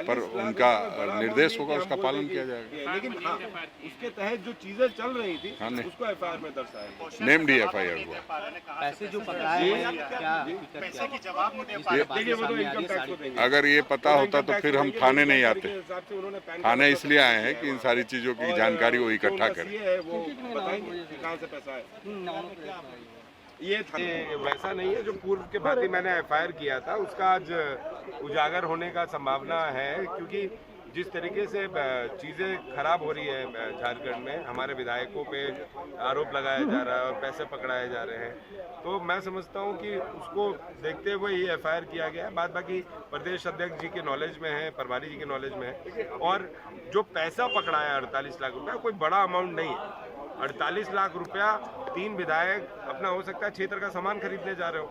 पर उनका निर्देश होगा, उसका पालन किया जाएगा। लेकिन हाँ, उसके तहत जो चीजें चल रही थी, हाँ, नहीं। उसको एफआईआर में दर्शाया गया। नेम्ड ही एफआईआर हुआ। पैसे जो पकड़ाए हैं, क्या हकीकत क्या है? जिस तरह की बातें सामने आ रही है, सारी अगर ये पता होता तो फिर हम थाने नहीं आते। थाने इसलिए आए हैं कि इन सारी चीजों की जानकारी वो इकट्ठा करें। ये था, ये वैसा नहीं है जो पूर्व के भांति मैंने एफआईआर किया था, उसका आज उजागर होने का संभावना है, क्योंकि जिस तरीके से, अ, चीज़ें खराब हो रही है, अ, झारखंड में, हमारे विधायकों पे आरोप लगाया जा रहा है और पैसे पकड़ाए जा रहे हैं, तो मैं समझता हूँ कि उसको देखते हुए ये एफआईआर किया गया है। बाद बाकी प्रदेश अध्यक्ष जी के नॉलेज में है, प्रभारी जी के नॉलेज में है। और जो पैसा पकड़ाया है अड़तालीस लाख रुपया, कोई बड़ा अमाउंट नहीं है। अड़तालीस लाख रुपया तीन विधायक अपना, हो सकता है, क्षेत्र का सामान खरीदने जा रहे हो,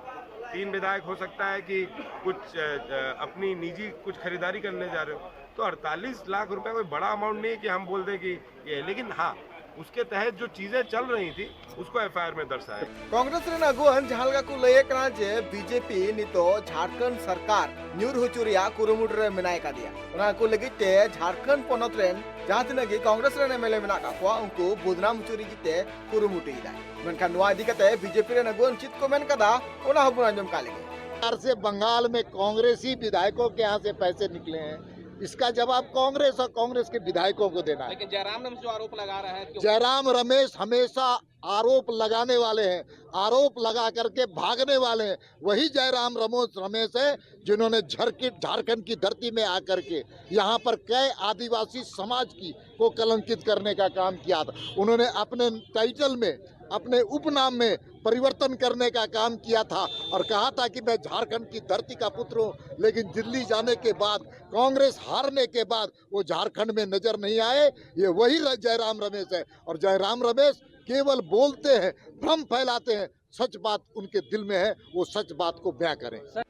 तीन विधायक, हो सकता है कि कुछ, अ, अ, अपनी निजी कुछ खरीदारी करने जा रहे हो, तो अड़तालीस लाख रुपया कोई बड़ा अमाउंट नहीं है कि हम बोल दें कि ये है। लेकिन हाँ, उसके तहत जो चीजें चल रही थी, उसको एफआईआर में दर्शाया। कांग्रेस ᱨᱮᱱ ᱟᱹᱜᱩᱣᱟᱹᱱ ᱡᱟᱦᱟᱸ ᱞᱮᱠᱟ ᱠᱚ ᱞᱟᱹᱭᱮᱫ ᱠᱟᱱᱟ ᱡᱮ ᱵᱤᱡᱮᱯᱤ ᱱᱤᱛᱚᱜ ᱡᱷᱟᱲᱠᱷᱚᱸᱰ ᱥᱚᱨᱠᱟᱨ ᱧᱩᱨ ᱦᱚᱪᱚ ᱨᱮᱭᱟᱜ ᱠᱩᱨᱩᱢᱩᱴᱩ ᱨᱮ ᱢᱮᱱᱟᱭ ᱠᱟᱫᱮᱭᱟ᱾ ᱚᱱᱟ ᱠᱚ ᱞᱟᱹᱜᱤᱫ ᱛᱮ ᱡᱷᱟᱲᱠᱷᱚᱸᱰ ᱯᱚᱱᱚᱛ ᱨᱮᱱ ᱡᱟᱦᱟᱸ ᱛᱤᱱᱟᱹᱜ ᱜᱮ ᱠᱚᱝᱜᱨᱮᱥ ᱨᱮᱱ ᱮᱢᱮᱞᱮ ᱢᱮᱱᱟᱜ ᱠᱟᱜ ᱠᱚᱣᱟ, ᱩᱱᱠᱩ ᱵᱚᱫᱱᱟᱢ ᱦᱚᱪᱚ ᱞᱟᱹᱜᱤᱫ ᱛᱮ ᱠᱩᱨᱩᱢᱩᱴᱩᱭ ᱫᱟᱭ᱾ ᱢᱮᱱᱠᱷᱟᱱ ᱱᱚᱣᱟ ᱤᱫᱤ ᱠᱟᱛᱮ ᱵᱤᱡᱮᱯᱤ ᱨᱮᱱ ᱟᱹᱜᱩᱣᱟᱹᱱ ᱪᱮᱫ ᱠᱚ ᱢᱮᱱ ᱠᱟᱫᱟ, ᱚᱱᱟ ᱦᱚᱸᱵᱚᱱ ᱟᱸᱡᱚᱢ ᱠᱟᱜ ᱞᱮᱜᱮ᱾ सरकार से बंगाल में कांग्रेसी विधायकों के यहाँ से पैसे निकले हैं, इसका जवाब कांग्रेस और कांग्रेस के विधायकों को देना है। लेकिन जयराम रमेश जो आरोप लगा रहा है कि जयराम रमेश हमेशा आरोप लगाने वाले हैं, आरोप लगा करके भागने वाले हैं। वही जयराम रमेश, रमेश है जिन्होंने झरकी-, झारखंड की धरती में आकर के यहाँ पर कई आदिवासी समाज की, को कलंकित करने का काम किया था। उन्होंने अपने टाइटल में, अपने उपनाम में परिवर्तन करने का काम किया था और कहा था कि मैं झारखंड की धरती का पुत्र हूं, लेकिन दिल्ली जाने के बाद, कांग्रेस हारने के बाद वो झारखंड में नजर नहीं आए। ये वही र-, जयराम रमेश है। और जयराम रमेश केवल बोलते हैं, भ्रम फैलाते हैं, सच बात उनके दिल में है, वो सच बात को बयां करें।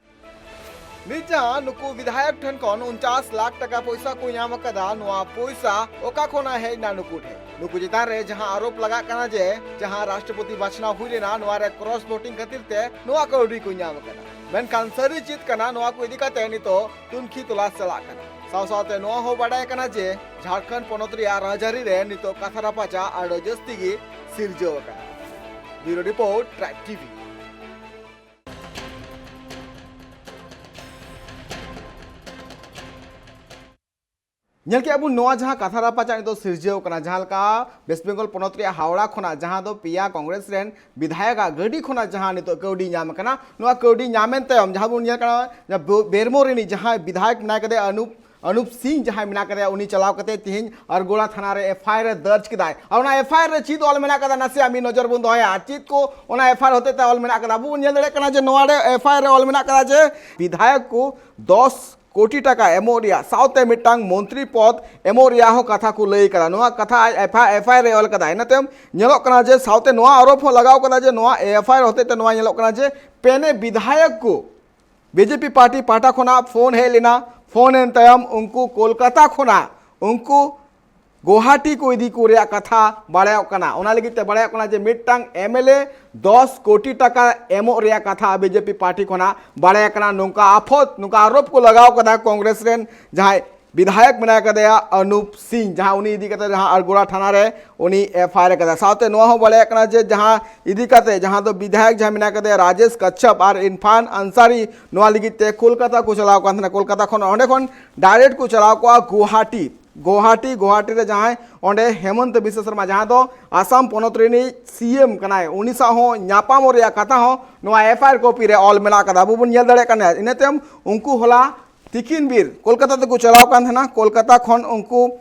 ᱱᱤᱛ ᱡᱟᱦᱟᱸ ᱱᱩᱠᱩ ᱵᱤᱫᱷᱟᱭᱚᱠ ᱴᱷᱮᱱ ᱠᱷᱚᱱ ᱩᱱᱪᱟᱥ ᱞᱟᱠᱷ ᱴᱟᱠᱟ ᱯᱚᱭᱥᱟ ᱠᱚ ᱧᱟᱢ ᱟᱠᱟᱫᱟ, ᱱᱚᱣᱟ ᱯᱚᱭᱥᱟ ᱚᱠᱟ ᱠᱷᱚᱱᱟᱜ ᱦᱮᱡ ᱮᱱᱟ ᱱᱩᱠᱩ ᱴᱷᱮᱱ? ᱱᱩᱠᱩ ᱪᱮᱛᱟᱱ ᱨᱮ ᱡᱟᱦᱟᱸ ᱟᱨᱳᱯ ᱞᱟᱜᱟᱜ ᱠᱟᱱᱟ ᱡᱮ ᱡᱟᱦᱟᱸ ᱨᱟᱥᱴᱨᱚᱯᱚᱛᱤ ᱵᱟᱪᱷᱱᱟᱣ ᱦᱩᱭ ᱞᱮᱱᱟ, ᱱᱚᱣᱟ ᱨᱮ ᱠᱨᱚᱥ ᱵᱷᱳᱴᱤᱝ ᱠᱷᱟᱹᱛᱤᱨ ᱛᱮ ᱱᱚᱣᱟ ᱠᱟᱹᱣᱰᱤ ᱠᱚ ᱧᱟᱢ ᱟᱠᱟᱫᱟ᱾ ᱢᱮᱱᱠᱷᱟᱱ ᱥᱟᱹᱨᱤ ᱪᱮᱫ ᱠᱟᱱᱟ, ᱱᱚᱣᱟ ᱠᱚ ᱤᱫᱤ ᱠᱟᱛᱮ ᱱᱤᱛᱚᱜ ᱛᱩᱱᱠᱷᱤ ᱛᱚᱞᱟᱥ ᱪᱟᱞᱟᱜ ᱠᱟᱱᱟ᱾ ᱥᱟᱶ ᱥᱟᱶᱛᱮ ᱱᱚᱣᱟ ᱦᱚᱸ ᱵᱟᱰᱟᱭ ᱠᱟᱱᱟ ᱡᱮ ᱡᱷᱟᱲᱠᱷᱚᱸᱰ ᱯᱚᱱᱚᱛ ᱨᱮᱭᱟᱜ ᱨᱟᱡᱽᱟᱹᱨᱤ ᱨᱮ ᱱᱤᱛᱚᱜ ᱠᱟᱛᱷᱟ ᱨᱟᱯᱟᱪᱟᱜ ᱟᱹᱰᱤ ᱡᱟᱹᱥᱛᱤ ᱜᱮ ᱥᱤᱨᱡᱟᱹᱣ ᱟᱠᱟᱱᱟ᱾ ᱵᱤᱭᱩᱨᱳ ᱨᱤᱯᱳᱨᱴ, ᱴᱨᱟᱭᱤᱵᱽ ᱴᱤᱵᱷᱤ᱾ ᱧᱮᱞ ᱠᱮᱜᱼᱟ ᱵᱚᱱ ᱱᱚᱣᱟ ᱡᱟᱦᱟᱸ ᱠᱟᱛᱷᱟ ᱨᱟᱯᱟᱪᱟᱜ ᱱᱤᱛᱚᱜ ᱥᱤᱨᱡᱟᱹᱣ ᱠᱟᱱᱟ, ᱡᱟᱦᱟᱸ ᱞᱮᱠᱟ ᱣᱮᱥᱴ ᱵᱮᱝᱜᱚᱞ ᱯᱚᱱᱚᱛ ᱨᱮᱭᱟᱜ ᱦᱟᱣᱲᱟ ᱠᱷᱚᱱᱟᱜ ᱡᱟᱦᱟᱸ ᱫᱚ ᱯᱮᱭᱟ ᱠᱚᱝᱜᱨᱮᱥ ᱨᱮᱱ ᱵᱤᱫᱷᱟᱭᱚᱠᱟᱜ ᱜᱟᱹᱰᱤ ᱠᱷᱚᱱᱟᱜ ᱡᱟᱦᱟᱸ ᱱᱤᱛᱚᱜ ᱠᱟᱹᱣᱰᱤ ᱧᱟᱢ ᱟᱠᱟᱱᱟ, ᱱᱚᱣᱟ ᱠᱟᱹᱣᱰᱤ ᱧᱟᱢᱮᱱ ᱛᱟᱭᱚᱢ ᱡᱟᱦᱟᱸ ᱵᱚᱱ ᱧᱮᱞ ᱠᱟᱱᱟ, ᱡᱟᱦᱟᱸ ᱵᱮ-, ᱵᱮᱨᱢᱳ ᱨᱤᱱᱤᱡ ᱡᱟᱦᱟᱸᱭ ᱵᱤᱫᱷᱟᱭᱚᱠ ᱢᱮᱱᱟᱭ ᱠᱟᱫᱮᱭᱟ, ᱟᱱᱩᱯ, ᱟᱱᱩᱯ ᱥᱤᱝ ᱡᱟᱦᱟᱸᱭ ᱢᱮᱱᱟᱭ ᱠᱟᱫᱮᱭᱟ, ᱩᱱᱤ ᱪᱟᱞᱟᱣ ᱠᱟᱛᱮ ᱛᱤᱦᱤᱧ ᱟᱨᱜᱳᱲᱟ ᱛᱷᱟᱱᱟ ᱨᱮ ᱮᱯᱷ ᱟᱭ ᱟᱨ ᱮ ᱫᱟᱨᱡᱽ ᱠᱮᱫᱟᱭ᱾ ᱟᱨ ᱚᱱᱟ ᱮᱯᱷ ᱟᱭ ᱟᱨ ᱨᱮ ᱪᱮᱫ ᱚᱞ ᱢᱮᱱᱟᱜ ᱠᱟᱫᱟ, ᱱᱟᱥᱮᱭᱟᱜ ᱢᱤᱫ ᱱᱚᱡᱚᱨ ᱵᱚᱱ ᱫᱚᱦᱚᱭᱟ᱾ ᱪᱮᱫ ᱠᱚ ᱚᱱᱟ ᱮᱯᱷ ᱟᱭ ᱟᱨ ᱦᱚᱛᱮᱛᱮ ᱚᱞ ᱢᱮᱱᱟᱜ ᱠᱟᱫᱟ? ᱟᱵᱚ ᱵᱚᱱ ᱧᱮᱞ ᱫᱟᱲᱮᱭᱟᱜ ᱠᱟᱱᱟ ᱡᱮ ᱱᱚᱣᱟ ᱨᱮ ᱮᱯᱷ ᱟᱭ ᱟᱨ ᱨᱮ ᱚᱞ ᱢᱮᱱᱟᱜ ᱠᱟᱫᱟ ᱡᱮ ᱵᱤᱫᱷᱟᱭᱚᱠ ᱠᱚ ᱫᱚᱥ ᱠᱳᱴᱤ ᱴᱟᱠᱟ ᱮᱢᱚᱜ ᱨᱮᱭᱟᱜ ᱥᱟᱶᱛᱮ ᱢᱤᱫᱴᱟᱝ ᱢᱚᱱᱛᱨᱤ ᱯᱚᱫ ᱮᱢᱚᱜ ᱨᱮᱭᱟᱜ ᱦᱚᱸ ᱠᱟᱛᱷᱟ ᱠᱚ ᱞᱟᱹᱭ ᱠᱟᱫᱟ᱾ ᱱᱚᱣᱟ ᱠᱟᱛᱷᱟ ᱟᱡ F I R, F I ᱟᱨ ᱨᱮ ᱚᱞ ᱠᱟᱫᱟ᱾ ᱤᱱᱟᱹ ᱛᱟᱭᱚᱢ ᱧᱮᱞᱚᱜ ᱠᱟᱱᱟ ᱡᱮ ᱥᱟᱶᱛᱮ ᱱᱚᱣᱟ ᱟᱨᱳᱯ ᱦᱚᱸ ᱞᱟᱜᱟᱣ ᱠᱟᱫᱟ ᱡᱮ ᱱᱚᱣᱟ ᱮᱯᱷ ᱟᱭ ᱟᱨ ᱦᱚᱛᱮᱛᱮ ᱱᱚᱣᱟ ᱧᱮᱞᱚᱜ ᱠᱟᱱᱟ ᱡᱮ ᱯᱮᱱᱮ ᱵᱤᱫᱷᱟᱭᱚᱠ ᱠᱚ ᱵᱤ ᱡᱮ ᱯᱤ ᱯᱟᱨᱴᱤ ᱯᱟᱦᱴᱟ ᱠᱷᱚᱱᱟᱜ ᱯᱷᱳᱱ ᱦᱮᱡ ᱞᱮᱱᱟ᱾ ᱯᱷᱳᱱ ᱮᱱ ᱛᱟᱭᱚᱢ ᱩᱱᱠᱩ ᱠᱳᱞᱠᱟᱛᱟ ᱠᱷᱚᱱᱟᱜ ᱩᱱᱠᱩ ᱜᱳᱦᱟᱴᱤ ᱠᱚ ᱤᱫᱤ ᱠᱚ ᱨᱮᱭᱟᱜ ᱠᱟᱛᱷᱟ ᱵᱟᱲᱟᱭᱚᱜ ᱠᱟᱱᱟ᱾ ᱚᱱᱟ ᱞᱟᱹᱜᱤᱫ ᱛᱮ ᱵᱟᱲᱟᱭᱚᱜ ᱠᱟᱱᱟ ᱡᱮ ᱢᱤᱫᱴᱟᱝ ᱮᱢ ᱮᱞ ᱮ ᱫᱚᱥ ᱠᱳᱴᱤ ᱴᱟᱠᱟ ᱮᱢᱚᱜ ᱨᱮᱭᱟᱜ ᱠᱟᱛᱷᱟ ᱵᱤ ᱡᱮ ᱯᱤ ᱯᱟᱨᱴᱤ ᱠᱷᱚᱱᱟᱜ ᱵᱟᱲᱟᱭ ᱠᱟᱱᱟ᱾ ᱱᱚᱝᱠᱟ ᱟᱯᱷᱚᱛ, ᱱᱚᱝᱠᱟ ᱟᱨᱳᱯ ᱠᱚ ᱞᱟᱜᱟᱣ ᱠᱟᱫᱟ ᱠᱚᱝᱜᱨᱮᱥ ᱨᱮᱱ ᱡᱟᱦᱟᱸᱭ ᱵᱤᱫᱷᱟᱭᱚᱠ ᱢᱮᱱᱟᱭ ᱠᱟᱫᱮᱭᱟ ᱟᱱᱩᱯ ᱥᱤᱝ, ᱡᱟᱦᱟᱸ ᱩᱱᱤ ᱤᱫᱤ ᱠᱟᱛᱮ ᱡᱟᱦᱟᱸ ᱟᱨᱜᱳᱲᱟ ᱛᱷᱟᱱᱟ ᱨᱮ ᱩᱱᱤ ᱮᱯᱷ ᱟᱭ ᱟᱨ ᱠᱟᱫᱟ᱾ ᱥᱟᱶᱛᱮ ᱱᱚᱣᱟ ᱦᱚᱸ ᱵᱟᱲᱟᱭᱚᱜ ᱠᱟᱱᱟ ᱡᱮ ᱡᱟᱦᱟᱸ ᱤᱫᱤ ᱠᱟᱛᱮ ᱡᱟᱦᱟᱸ ᱫᱚ ᱵᱤᱫᱷᱟᱭᱚᱠ ᱡᱟᱦᱟᱸ ᱢᱮᱱᱟᱭ ᱠᱟᱫᱮᱭᱟ ᱨᱟᱡᱮᱥ ᱠᱟᱪᱪᱟᱯ ᱟᱨ ᱤᱨᱯᱷᱟᱱ ᱟᱱᱥᱟᱨᱤ, ᱱᱚᱣᱟ ᱞᱟᱹᱜᱤᱫ ᱛᱮ ᱠᱳᱞᱠᱟᱛᱟ ᱠᱚ ᱪᱟᱞᱟᱣ ᱠᱟᱱ ᱛᱟᱦᱮᱱᱟ᱾ ᱠᱳᱞᱠᱟᱛᱟ ᱠᱷᱚᱱ ᱚᱸᱰᱮ ᱠᱷᱚᱱ ᱰᱟᱭᱨᱮᱠᱴ ᱠᱚ ᱪᱟᱞᱟᱣ ᱠᱚᱜᱼᱟ ᱜᱳᱦᱟᱴᱤ᱾ ᱜᱳᱦᱟᱴᱤ, ᱜᱳᱦᱟᱴᱤ ᱨᱮ ᱡᱟᱦᱟᱸᱭ ᱚᱸᱰᱮ ᱦᱮᱢᱚᱱᱛᱚ ᱵᱤᱥᱥᱚ ᱥᱚᱨᱢᱟ, ᱡᱟᱦᱟᱸ ᱫᱚ ᱟᱥᱟᱢ ᱯᱚᱱᱚᱛ ᱨᱤᱱᱤᱡ ᱥᱤ ᱮᱢ ᱠᱟᱱᱟᱭ, ᱩᱱᱤ ᱥᱟᱶ ᱦᱚᱸ ᱧᱟᱯᱟᱢᱚᱜ ᱨᱮᱭᱟᱜ ᱠᱟᱛᱷᱟ ᱦᱚᱸ ᱱᱚᱣᱟ ᱮᱯᱷ ᱟᱭ ᱟᱨ ᱠᱚᱯᱤ ᱨᱮ ᱚᱞ ᱢᱮᱱᱟᱜ ᱠᱟᱫᱟ᱾ ᱟᱵᱚ ᱵᱚᱱ ᱧᱮᱞ ᱫᱟᱲᱮᱭᱟᱜ ᱠᱟᱱᱟ᱾ ᱤᱱᱟᱹ ᱛᱟᱭᱚᱢ ᱩᱱᱠᱩ ᱦᱚᱞᱟ ᱛᱤᱠᱤᱱ ᱵᱤᱨ ᱠᱳᱞᱠᱟᱛᱟ ᱛᱮᱠᱚ ᱪᱟᱞᱟᱣ ᱠᱟᱱ ᱛᱟᱦᱮᱱᱟ᱾ ᱠᱳᱞᱠᱟᱛᱟ ᱠᱷᱚᱱ ᱩᱱᱠᱩ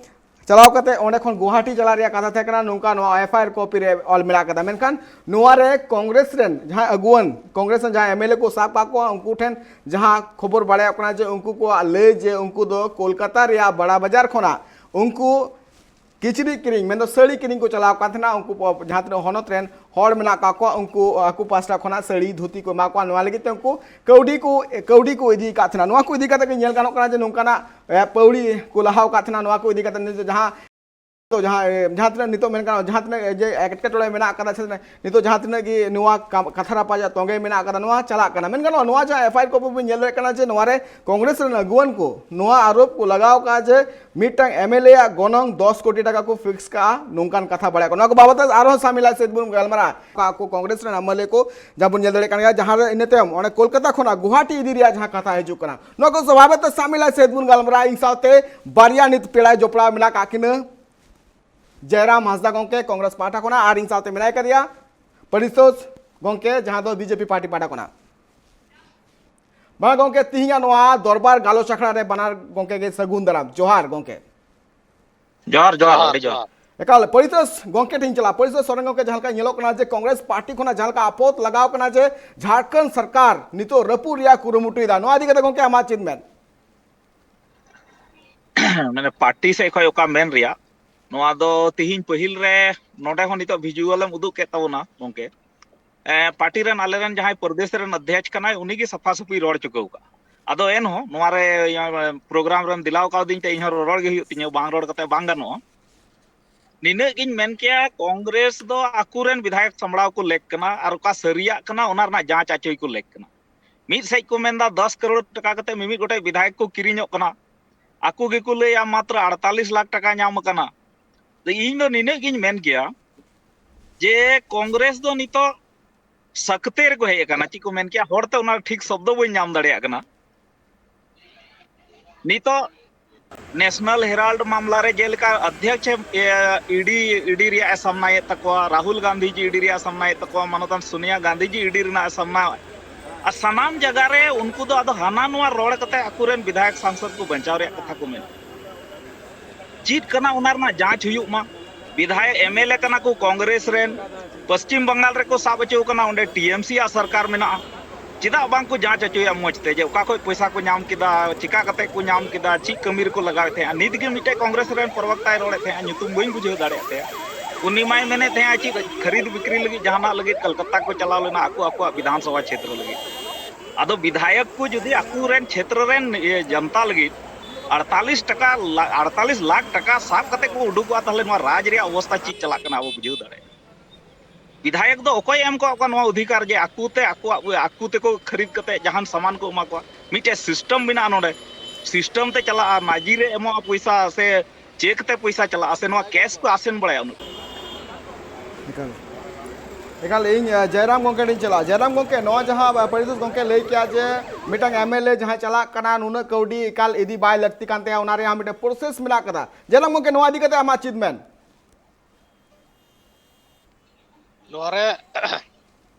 ᱪᱟᱞᱟᱣ ᱠᱟᱛᱮ ᱚᱸᱰᱮ ᱠᱷᱚᱱ ᱜᱳᱦᱟᱴᱤ ᱪᱟᱞᱟᱜ ᱨᱮᱭᱟᱜ ᱠᱟᱛᱷᱟ ᱛᱟᱦᱮᱸ ᱠᱟᱱᱟ, ᱱᱚᱝᱠᱟ ᱱᱚᱣᱟ ᱮᱯᱷ ᱟᱭ ᱟᱨ ᱠᱚᱯᱤ ᱨᱮ ᱚᱞ ᱢᱮᱱᱟᱜ ᱠᱟᱫᱟ᱾ ᱢᱮᱱᱠᱷᱟᱱ ᱱᱚᱣᱟ ᱨᱮ ᱠᱚᱝᱜᱨᱮᱥ ᱨᱮᱱ ᱡᱟᱦᱟᱸᱭ ᱟᱹᱜᱩᱣᱟᱹᱱ, ᱠᱚᱝᱜᱨᱮᱥ ᱨᱮᱱ ᱡᱟᱦᱟᱸᱭ ᱮᱢ ᱮᱞ ᱮ ᱠᱚ ᱥᱟᱵ ᱠᱟᱜ ᱠᱚᱣᱟ, ᱩᱱᱠᱩ ᱴᱷᱮᱱ ᱡᱟᱦᱟᱸ ᱠᱷᱚᱵᱚᱨ ᱵᱟᱲᱟᱭᱚᱜ ᱠᱟᱱᱟ ᱡᱮ ᱩᱱᱠᱩ ᱠᱚᱣᱟᱜ ᱞᱟᱹᱭ ᱡᱮ ᱩᱱᱠᱩ ᱫᱚ ᱠᱳᱞᱠᱟᱛᱟ ᱨᱮᱭᱟᱜ ᱵᱟᱲᱟ ᱵᱟᱡᱟᱨ ᱠᱷᱚᱱᱟᱜ ᱩᱱᱠᱩ ᱠᱤᱪᱨᱤᱡ ᱠᱤᱨᱤᱧ, ᱢᱮᱱᱫᱚ ᱥᱟᱹᱲᱤ ᱠᱤᱨᱤᱧ ᱠᱚ ᱪᱟᱞᱟᱣ ᱠᱟᱱ ᱛᱟᱦᱮᱱᱟ᱾ ᱩᱱᱠᱩ ᱯᱚ-, ᱡᱟᱦᱟᱸ ᱛᱤᱱᱟᱹᱜ ᱦᱚᱱᱚᱛ ᱨᱮᱱ ᱦᱚᱲ ᱢᱮᱱᱟᱜ ᱠᱟᱜ ᱠᱚᱣᱟ, ᱩᱱᱠᱩ ᱟᱠᱚ ᱯᱟᱥᱴᱟ ᱠᱷᱚᱱᱟᱜ ᱥᱟᱹᱲᱤ ᱫᱷᱩᱛᱤ ᱠᱚ ᱮᱢᱟ ᱠᱚᱣᱟ᱾ ᱱᱚᱣᱟ ᱞᱟᱹᱜᱤᱫ ᱛᱮ ᱩᱱᱠᱩ ᱠᱟᱹᱣᱰᱤ ᱠᱚ, ᱠᱟᱹᱣᱰᱤ ᱠᱚ ᱤᱫᱤ ᱠᱟᱫ ᱛᱟᱦᱮᱱᱟ᱾ ᱱᱚᱣᱟ ᱠᱚ ᱤᱫᱤ ᱠᱟᱛᱮ ᱜᱮ ᱧᱮᱞ ᱜᱟᱱᱚᱜ ᱠᱟᱱᱟ ᱡᱮ ᱱᱚᱝᱠᱟᱱᱟᱜ, ᱮ, ᱯᱟᱹᱣᱲᱤ ᱠᱚ ᱞᱟᱦᱟᱣ ᱠᱟᱫ ᱛᱟᱦᱮᱱᱟ᱾ ᱱᱚᱣᱟ ᱠᱚ ᱤᱫᱤ ᱠᱟᱛᱮ ᱱᱤᱛᱚᱜ ᱡᱟᱦᱟᱸ, ᱛᱚ ᱡᱟᱦᱟᱸ, ᱮ, ᱡᱟᱦᱟᱸ ᱛᱤᱱᱟᱹᱜ ᱱᱤᱛᱚᱜ ᱢᱮᱱ ᱜᱟᱱᱚᱜᱼᱟ, ᱡᱟᱦᱟᱸ ᱛᱤᱱᱟᱹᱜ ᱡᱮ ᱮᱴᱠᱮᱴᱚᱬᱮ ᱢᱮᱱᱟᱜ ᱠᱟᱫᱟ ᱥᱮ ᱱᱤᱛᱚᱜ ᱡᱟᱦᱟᱸ ᱛᱤᱱᱟᱹᱜ ᱜᱮ ᱱᱚᱣᱟ ᱠᱟᱢ-, ᱠᱟᱛᱷᱟ ᱨᱟᱯᱟᱪᱟᱜ ᱛᱚᱸᱜᱮ ᱢᱮᱱᱟᱜ ᱠᱟᱫᱟ, ᱱᱚᱣᱟ ᱪᱟᱞᱟᱜ ᱠᱟᱱᱟ᱾ ᱢᱮᱱ ᱜᱟᱱᱚᱜᱼᱟ, ᱱᱚᱣᱟ ᱡᱟᱦᱟᱸ ᱮᱯᱷ ᱟᱭ ᱟᱨ ᱠᱚ ᱵᱚᱱ ᱧᱮᱞ ᱫᱟᱲᱮᱭᱟᱜ ᱠᱟᱱᱟ ᱡᱮ ᱱᱚᱣᱟ ᱨᱮ ᱠᱚᱝᱜᱨᱮᱥ ᱨᱮᱱ ᱟᱹᱜᱩᱣᱟᱹᱱ ᱠᱚ ᱱᱚᱣᱟ ᱟᱨᱳᱯ ᱠᱚ ᱞᱟᱜᱟᱣ ᱠᱟᱜᱼᱟ ᱡᱮ ᱢᱤᱫᱴᱟᱝ ᱮᱢ ᱮᱞ ᱮ ᱟᱜ ᱜᱚᱱᱚᱝ ᱫᱚᱥ ᱠᱳᱴᱤ ᱴᱟᱠᱟ ᱠᱚ ᱯᱷᱤᱠᱥ ᱠᱟᱜᱼᱟ, ᱱᱚᱝᱠᱟᱱ ᱠᱟᱛᱷᱟ ᱵᱟᱲᱟᱭ ᱠᱟᱱᱟ᱾ ᱱᱚᱣᱟ ᱠᱚ ᱵᱟᱵᱚᱫ ᱛᱮ ᱟᱨᱦᱚᱸ ᱥᱟᱢᱤᱞᱟ ᱥᱮᱫ ᱵᱚᱱ ᱜᱟᱞᱢᱟᱨᱟᱜᱼᱟ᱾ ᱟᱠᱚ ᱠᱚᱝᱜᱨᱮᱥ ᱨᱮᱱ ᱮᱢ ᱮᱞ ᱮ ᱠᱚ ᱡᱟᱦᱟᱸ ᱵᱚᱱ ᱧᱮᱞ ᱫᱟᱲᱮᱭᱟᱜ ᱠᱟᱱ ᱜᱮᱭᱟ, ᱡᱟᱦᱟᱸ ᱨᱮ ᱤᱱᱟᱹ ᱛᱟᱭᱚᱢ ᱚᱸᱰᱮ ᱠᱳᱞᱠᱟᱛᱟ ᱠᱷᱚᱱᱟᱜ ᱜᱩᱣᱟᱦᱟᱴᱤ ᱤᱫᱤ ᱨᱮᱭᱟᱜ ᱡᱟᱦᱟᱸ ᱠᱟᱛᱷᱟ ᱦᱤᱡᱩᱜ ᱠᱟᱱᱟ, ᱱᱚᱣᱟ ᱠᱚ ᱵᱟᱵᱚᱫ ᱛᱮ ᱥᱟᱢᱤᱞᱟ ᱥᱮᱫ ᱵᱚᱱ ᱜᱟᱞᱢᱟᱨᱟᱜᱼᱟ᱾ ᱤᱧ ᱥᱟᱶᱛᱮ ᱵᱟᱨᱭᱟ ᱱᱤᱛ ᱯᱮᱲᱟᱭ ᱡᱚᱯᱲᱟᱣ ᱢᱮᱱᱟᱜ ᱠᱟᱜ ᱠᱤᱱᱟᱹ, ᱡᱚᱭᱨᱟᱢ ᱦᱟᱸᱥᱫᱟ ᱜᱚᱝᱠᱮ ᱠᱚᱝᱜᱨᱮᱥ ᱯᱟᱦᱴᱟ ᱠᱷᱚᱱᱟᱜ, ᱟᱨ ᱤᱧ ᱥᱟᱶᱛᱮ ᱢᱮᱱᱟᱭ ᱠᱟᱫᱮᱭᱟ ᱯᱚᱨᱤᱛᱳᱥ ᱜᱚᱝᱠᱮ, ᱡᱟᱦᱟᱸ ᱫᱚ ᱵᱤ ᱡᱮ ᱯᱤ ᱯᱟᱨᱴᱤ ᱯᱟᱦᱴᱟ ᱠᱷᱚᱱᱟᱜ᱾ ᱢᱟ ᱜᱚᱝᱠᱮ, ᱛᱤᱦᱤᱧᱟᱜ ᱱᱚᱣᱟ ᱫᱚᱨᱵᱟᱨ ᱜᱟᱞᱚᱪ ᱟᱠᱷᱲᱟ ᱨᱮ ᱵᱟᱱᱟᱨ ᱜᱚᱝᱠᱮ ᱜᱮ ᱥᱟᱹᱜᱩᱱ ᱫᱟᱨᱟᱢ᱾ ᱡᱚᱦᱟᱨ ᱜᱚᱝᱠᱮ᱾ ᱡᱚᱦᱟᱨ, ᱡᱚᱦᱟᱨ, ᱟᱹᱰᱤ ᱡᱚᱦᱟᱨ᱾ ᱮᱠᱟᱞ, ᱯᱚᱨᱤᱛᱳᱥ ᱜᱚᱝᱠᱮ ᱴᱷᱮᱱ ᱤᱧ ᱪᱟᱞᱟᱜᱼᱟ᱾ ᱯᱚᱨᱤᱛᱳᱥ ᱥᱚᱨᱮᱱ ᱜᱚᱝᱠᱮ, ᱡᱟᱦᱟᱸ ᱞᱮᱠᱟ ᱧᱮᱞᱚᱜ ᱠᱟᱱᱟ ᱡᱮ ᱠᱚᱝᱜᱨᱮᱥ ᱯᱟᱨᱴᱤ ᱠᱷᱚᱱᱟᱜ ᱡᱟᱦᱟᱸ ᱞᱮᱠᱟ ᱟᱯᱚᱛ ᱞᱟᱜᱟᱣ ᱠᱟᱱᱟ ᱡᱮ ᱡᱷᱟᱲᱠᱷᱚᱸᱰ ᱥᱚᱨᱠᱟᱨ ᱱᱤᱛᱚᱜ ᱨᱟᱹᱯᱩᱫ ᱨᱮᱭᱟᱜ ᱠᱩᱨᱩᱢᱩᱴᱩᱭᱮᱫᱟ, ᱱᱚᱣᱟ ᱤᱫᱤ ᱠᱟᱛᱮ ᱜᱚᱝᱠᱮ ᱟᱢᱟᱜ ᱪᱮᱫ ᱢᱮᱱ? ᱢᱟᱱᱮ ᱯᱟᱨᱴᱤ ᱥᱮᱫ ᱠᱷᱚᱱ ᱚᱠᱟ ᱢᱮᱱ ᱨᱮᱭᱟᱜ, ᱱᱚᱣᱟ ᱫᱚ ᱛᱤᱦᱤᱧ ᱯᱟᱹᱦᱤᱞ ᱨᱮ ᱱᱚᱰᱮ ᱦᱚᱸ ᱱᱤᱛᱚᱜ ᱵᱷᱤᱡᱩᱣᱟᱞ ᱮᱢ ᱩᱫᱩᱜ ᱠᱮᱫ ᱛᱟᱵᱚᱱᱟ ᱜᱚᱝᱠᱮ᱾ ᱮ, ᱯᱟᱨᱴᱤ ᱨᱮᱱ ᱟᱞᱮᱨᱮᱱ ᱡᱟᱦᱟᱸᱭ ᱯᱨᱚᱫᱮᱥ ᱨᱮᱱ ᱚᱫᱽᱫᱷᱭᱟᱪ ᱠᱟᱱᱟᱭ, ᱩᱱᱤ ᱜᱮ ᱥᱟᱯᱷᱟ ᱥᱟᱹᱯᱷᱤ ᱨᱚᱲ ᱪᱩᱠᱟᱹᱣ ᱠᱟᱜᱼᱟ᱾ ᱟᱫᱚ ᱮᱱᱦᱚᱸ ᱱᱚᱣᱟ ᱨᱮ, ᱤᱭᱟᱹ, ᱯᱨᱳᱜᱨᱟᱢ ᱨᱮᱢ ᱫᱮᱞᱟᱣ ᱠᱟᱣᱫᱤᱧ ᱛᱮ ᱤᱧᱦᱚᱸ ᱨᱚᱨᱚᱲ ᱜᱮ ᱦᱩᱭᱩᱜ ᱛᱤᱧᱟᱹ, ᱵᱟᱝ ᱨᱚᱲ ᱠᱟᱛᱮ ᱵᱟᱝ ᱜᱟᱱᱚᱜᱼᱟ᱾ ᱱᱤᱱᱟᱹᱜ ᱜᱤᱧ ᱢᱮᱱ ᱠᱮᱭᱟ, ᱠᱚᱝᱜᱨᱮᱥ ᱫᱚ ᱟᱠᱚᱨᱮᱱ ᱵᱤᱫᱷᱟᱭᱚᱠ ᱥᱟᱢᱵᱲᱟᱣ ᱠᱚ ᱞᱮᱠ ᱠᱟᱱᱟ ᱟᱨ ᱚᱠᱟ ᱥᱟᱹᱨᱤᱭᱟᱜ ᱠᱟᱱᱟ ᱚᱱᱟ ᱨᱮᱱᱟᱜ ᱡᱟᱸᱪ ᱟᱪᱚᱭ ᱠᱚ ᱞᱮᱠ ᱠᱟᱱᱟ᱾ ᱢᱤᱫ ᱥᱮᱫ ᱠᱚ ᱢᱮᱱᱫᱟ ᱫᱚᱥ ᱠᱟᱨᱳᱲ ᱴᱟᱠᱟ ᱠᱟᱛᱮ ᱢᱤᱢᱤᱫ ᱜᱚᱴᱮᱡ ᱵᱤᱫᱷᱟᱭᱚᱠ ᱠᱚ ᱠᱤᱨᱤᱧᱚᱜ ᱠᱟᱱᱟ, ᱟᱠᱚ ᱜᱮᱠᱚ ᱞᱟᱹᱭᱟ ᱢᱟᱛᱨᱚ ᱟᱴᱛᱟᱞᱤᱥ ᱞᱟᱠᱷ ᱴᱟᱠᱟ ᱧᱟᱢ ᱟᱠᱟᱱᱟ᱾ ᱛᱚ ᱤᱧ ᱫᱚ ᱱᱤᱱᱟᱹᱜ ᱜᱤᱧ ᱢᱮᱱ ᱠᱮᱭᱟ ᱡᱮ ᱠᱚᱝᱜᱨᱮᱥ ᱫᱚ ᱱᱤᱛᱚᱜ ᱥᱟᱠᱛᱮ ᱨᱮᱠᱚ ᱦᱮᱡ ᱟᱠᱟᱱᱟ, ᱪᱮᱫ ᱠᱚ ᱢᱮᱱ ᱠᱮᱭᱟ, ᱦᱚᱲᱛᱮ ᱚᱱᱟ ᱴᱷᱤᱠ ᱥᱚᱵᱫᱚ ᱵᱟᱹᱧ ᱧᱟᱢ ᱫᱟᱲᱮᱭᱟᱜ ᱠᱟᱱᱟ᱾ ᱱᱤᱛᱚᱜ ᱱᱮᱥᱱᱟᱞ ᱦᱮᱨᱟᱞᱰ ᱢᱟᱢᱞᱟ ᱨᱮ ᱡᱮᱞᱮᱠᱟ ᱚᱫᱽᱫᱷᱭᱚᱠᱥ ᱤᱰᱤ, ᱤᱰᱤ ᱨᱮᱭᱟᱜ ᱮ ᱥᱟᱢᱱᱟᱭᱮᱫ ᱛᱟᱠᱚᱣᱟ, ᱨᱟᱦᱩᱞ ᱜᱟᱱᱫᱷᱤ ᱡᱤ ᱤᱰᱤ ᱨᱮᱭᱟᱜ ᱮ ᱥᱟᱢᱱᱟᱭᱮᱫ ᱛᱟᱠᱚᱣᱟ, ᱢᱟᱱᱚᱛᱟᱱ ᱥᱳᱱᱤᱭᱟ ᱜᱟᱱᱫᱷᱤ ᱡᱤ ᱤᱰᱤ ᱨᱮᱱᱟᱜ ᱮ ᱥᱟᱢᱱᱟ, ᱟᱨ ᱥᱟᱱᱟᱢ ᱡᱟᱭᱜᱟ ᱨᱮ ᱩᱱᱠᱩ ᱫᱚ ᱟᱫᱚ ᱦᱟᱱᱟ ᱱᱚᱣᱟ ᱨᱚᱲ ᱠᱟᱛᱮ ᱟᱠᱚᱨᱮᱱ ᱵᱤᱫᱷᱟᱭᱚᱠ ᱥᱟᱝᱥᱚᱫ ᱠᱚ ᱵᱟᱧᱪᱟᱣ ᱨᱮᱭᱟᱜ ᱠᱟᱛᱷᱟ ᱠᱚ ᱢᱮᱱᱟ᱾ ᱪᱮᱫ ᱠᱟᱱᱟ ᱚᱱᱟ ᱨᱮᱱᱟᱜ ᱡᱟᱸᱪ ᱦᱩᱭᱩᱜ ᱢᱟ᱾ ᱵᱤᱫᱷᱟᱭᱚᱠ ᱮᱢ ᱮᱞ ᱮ ᱠᱟᱱᱟ ᱠᱚ ᱠᱚᱝᱜᱨᱮᱥ ᱨᱮᱱ, ᱯᱚᱥᱪᱤᱢ ᱵᱟᱝᱜᱟᱞ ᱨᱮᱠᱚ ᱥᱟᱵ ᱦᱚᱪᱚ ᱠᱟᱱᱟ, ᱚᱸᱰᱮ ᱴᱤ ᱮᱢ ᱥᱤ ᱟᱜ ᱥᱚᱨᱠᱟᱨ ᱢᱮᱱᱟᱜᱼᱟ᱾ ᱪᱮᱫᱟᱜ ᱵᱟᱝ ᱠᱚ ᱡᱟᱸᱪ ᱦᱚᱪᱚᱭᱟ ᱢᱚᱡᱽ ᱛᱮ ᱡᱮ ᱚᱠᱟ ᱠᱷᱚᱱ ᱯᱚᱭᱥᱟ ᱠᱚ ᱧᱟᱢ ᱠᱮᱫᱟ, ᱪᱤᱠᱟ ᱠᱟᱛᱮ ᱠᱚ ᱧᱟᱢ ᱠᱮᱫᱟ, ᱪᱮᱫ ᱠᱟᱹᱢᱤ ᱨᱮᱠᱚ ᱞᱟᱜᱟᱣᱮᱫ ᱛᱟᱦᱮᱸᱫ? ᱱᱤᱛ ᱜᱮ ᱢᱤᱫᱴᱮᱡ ᱠᱚᱝᱜᱨᱮᱥ ᱨᱮᱱ ᱯᱨᱚᱵᱚᱠᱛᱟᱭ ᱨᱚᱲᱮᱫ ᱛᱟᱦᱮᱸᱫ, ᱧᱩᱛᱩᱢ ᱵᱟᱹᱧ ᱵᱩᱡᱷᱟᱹᱣ ᱫᱟᱲᱮᱭᱟᱜ ᱛᱟᱭᱟ, ᱩᱱᱤ ᱢᱟᱭ ᱢᱮᱱᱮᱫ ᱛᱟᱦᱮᱸᱫ ᱪᱮᱫ ᱠᱷᱟᱹᱨᱤᱫ ᱵᱤᱠᱨᱤ ᱞᱟᱹᱜᱤᱫ ᱡᱟᱦᱟᱱᱟᱜ ᱞᱟᱹᱜᱤᱫ ᱠᱚᱞᱠᱟᱛᱟ ᱠᱚ ᱪᱟᱞᱟᱣ ᱞᱮᱱᱟ ᱟᱠᱚ ᱟᱠᱚᱣᱟᱜ ᱵᱤᱫᱷᱟᱱ ᱥᱚᱵᱷᱟ ᱪᱷᱮᱛᱨᱚ ᱞᱟᱹᱜᱤᱫ᱾ ᱟᱫᱚ ᱵᱤᱫᱷᱟᱭᱚᱠ ᱠᱚ ᱡᱩᱫᱤ ᱟᱠᱚ ᱨᱮᱱ ᱪᱷᱮᱛᱨᱚ ᱨᱮᱱ ᱤᱭᱟᱹ ᱡᱚᱱᱛᱟ ᱞᱟᱹᱜᱤᱫ ᱟᱴᱛᱟᱞᱤᱥ ᱴᱟᱠᱟ, ᱟᱴᱛᱟᱞᱤᱥ ᱞᱟᱠᱷ ᱴᱟᱠᱟ ᱥᱟᱵ ᱠᱟᱛᱮ ᱠᱚ ᱩᱰᱩᱠᱚᱜᱼᱟ, ᱛᱟᱦᱚᱞᱮ ᱱᱚᱣᱟ ᱨᱟᱡᱽ ᱨᱮᱭᱟᱜ ᱚᱵᱚᱥᱛᱟ ᱪᱮᱫ ᱪᱟᱞᱟᱜ ᱠᱟᱱᱟ ᱟᱵᱚ ᱵᱩᱡᱷᱟᱹᱣ ᱫᱟᱲᱮᱭᱟᱜᱼᱟ᱾ ᱵᱤᱫᱷᱟᱭᱚᱠ ᱫᱚ ᱚᱠᱚᱭ ᱮᱢ ᱠᱟᱜ ᱠᱚᱣᱟ ᱱᱚᱣᱟ ᱚᱫᱷᱤᱠᱟᱨ ᱡᱮ ᱟᱠᱚ ᱛᱮ ᱟᱠᱚᱣᱟᱜ, ᱟᱠᱚ ᱛᱮᱠᱚ ᱠᱷᱟᱹᱨᱤᱫ ᱠᱟᱛᱮ ᱡᱟᱦᱟᱱ ᱥᱟᱢᱟᱱ ᱠᱚ ᱮᱢᱟ ᱠᱚᱣᱟ? ᱢᱤᱫᱴᱮᱡ ᱥᱤᱥᱴᱮᱢ ᱢᱮᱱᱟᱜᱼᱟ ᱱᱚᱰᱮ, ᱥᱤᱥᱴᱮᱢ ᱛᱮ ᱪᱟᱞᱟᱜᱼᱟ, ᱢᱟᱹᱡᱷᱤ ᱨᱮ ᱮᱢᱚᱜᱼᱟ ᱯᱚᱭᱥᱟ ᱥᱮ ᱪᱮᱠ ᱛᱮ ᱯᱚᱭᱥᱟ ᱪᱟᱞᱟᱜᱼᱟ ᱥᱮ ᱱᱚᱣᱟ ᱠᱮᱥ ᱠᱚ ᱟᱥᱮᱱ ᱵᱟᱲᱟᱭᱟ ᱩᱱᱟᱹᱜ? ᱮᱠᱟᱞ ᱮᱠᱟᱞ ᱤᱧ ᱡᱟᱭᱨᱟᱢ ᱜᱚᱢᱠᱮ ᱴᱷᱮᱱ ᱪᱟᱞᱟᱜᱼᱟ᱾ ᱡᱟᱭᱨᱟᱢ ᱜᱚᱢᱠᱮ, ᱱᱚᱣᱟ ᱡᱟᱦᱟᱸ ᱯᱚᱨᱤᱛᱳᱥ ᱜᱚᱢᱠᱮ ᱞᱟᱹᱭ ᱠᱮᱜᱼᱟ ᱡᱮ ᱢᱤᱫᱴᱟᱝ ᱮᱢ ᱮᱞ ᱮ ᱡᱟᱦᱟᱸᱭ ᱪᱟᱞᱟᱜ ᱠᱟᱱᱟ ᱱᱩᱱᱟᱹᱜ ᱠᱟᱹᱣᱰᱤ ᱮᱠᱟᱞ ᱤᱫᱤ ᱵᱟᱭ ᱞᱟᱹᱠᱛᱤ ᱠᱟᱱ ᱛᱟᱭᱟ, ᱚᱱᱟ ᱨᱮᱭᱟᱜ ᱢᱤᱫᱴᱮᱱ ᱯᱨᱚᱥᱮᱥ ᱢᱮᱱᱟᱜ ᱠᱟᱫᱟ᱾ ᱡᱟᱭᱨᱟᱢ ᱜᱚᱢᱠᱮ, ᱱᱚᱣᱟ ᱤᱫᱤ ᱠᱟᱛᱮ ᱟᱢᱟᱜ ᱪᱮᱫ ᱢᱮᱱ? ᱱᱚᱣᱟ ᱨᱮ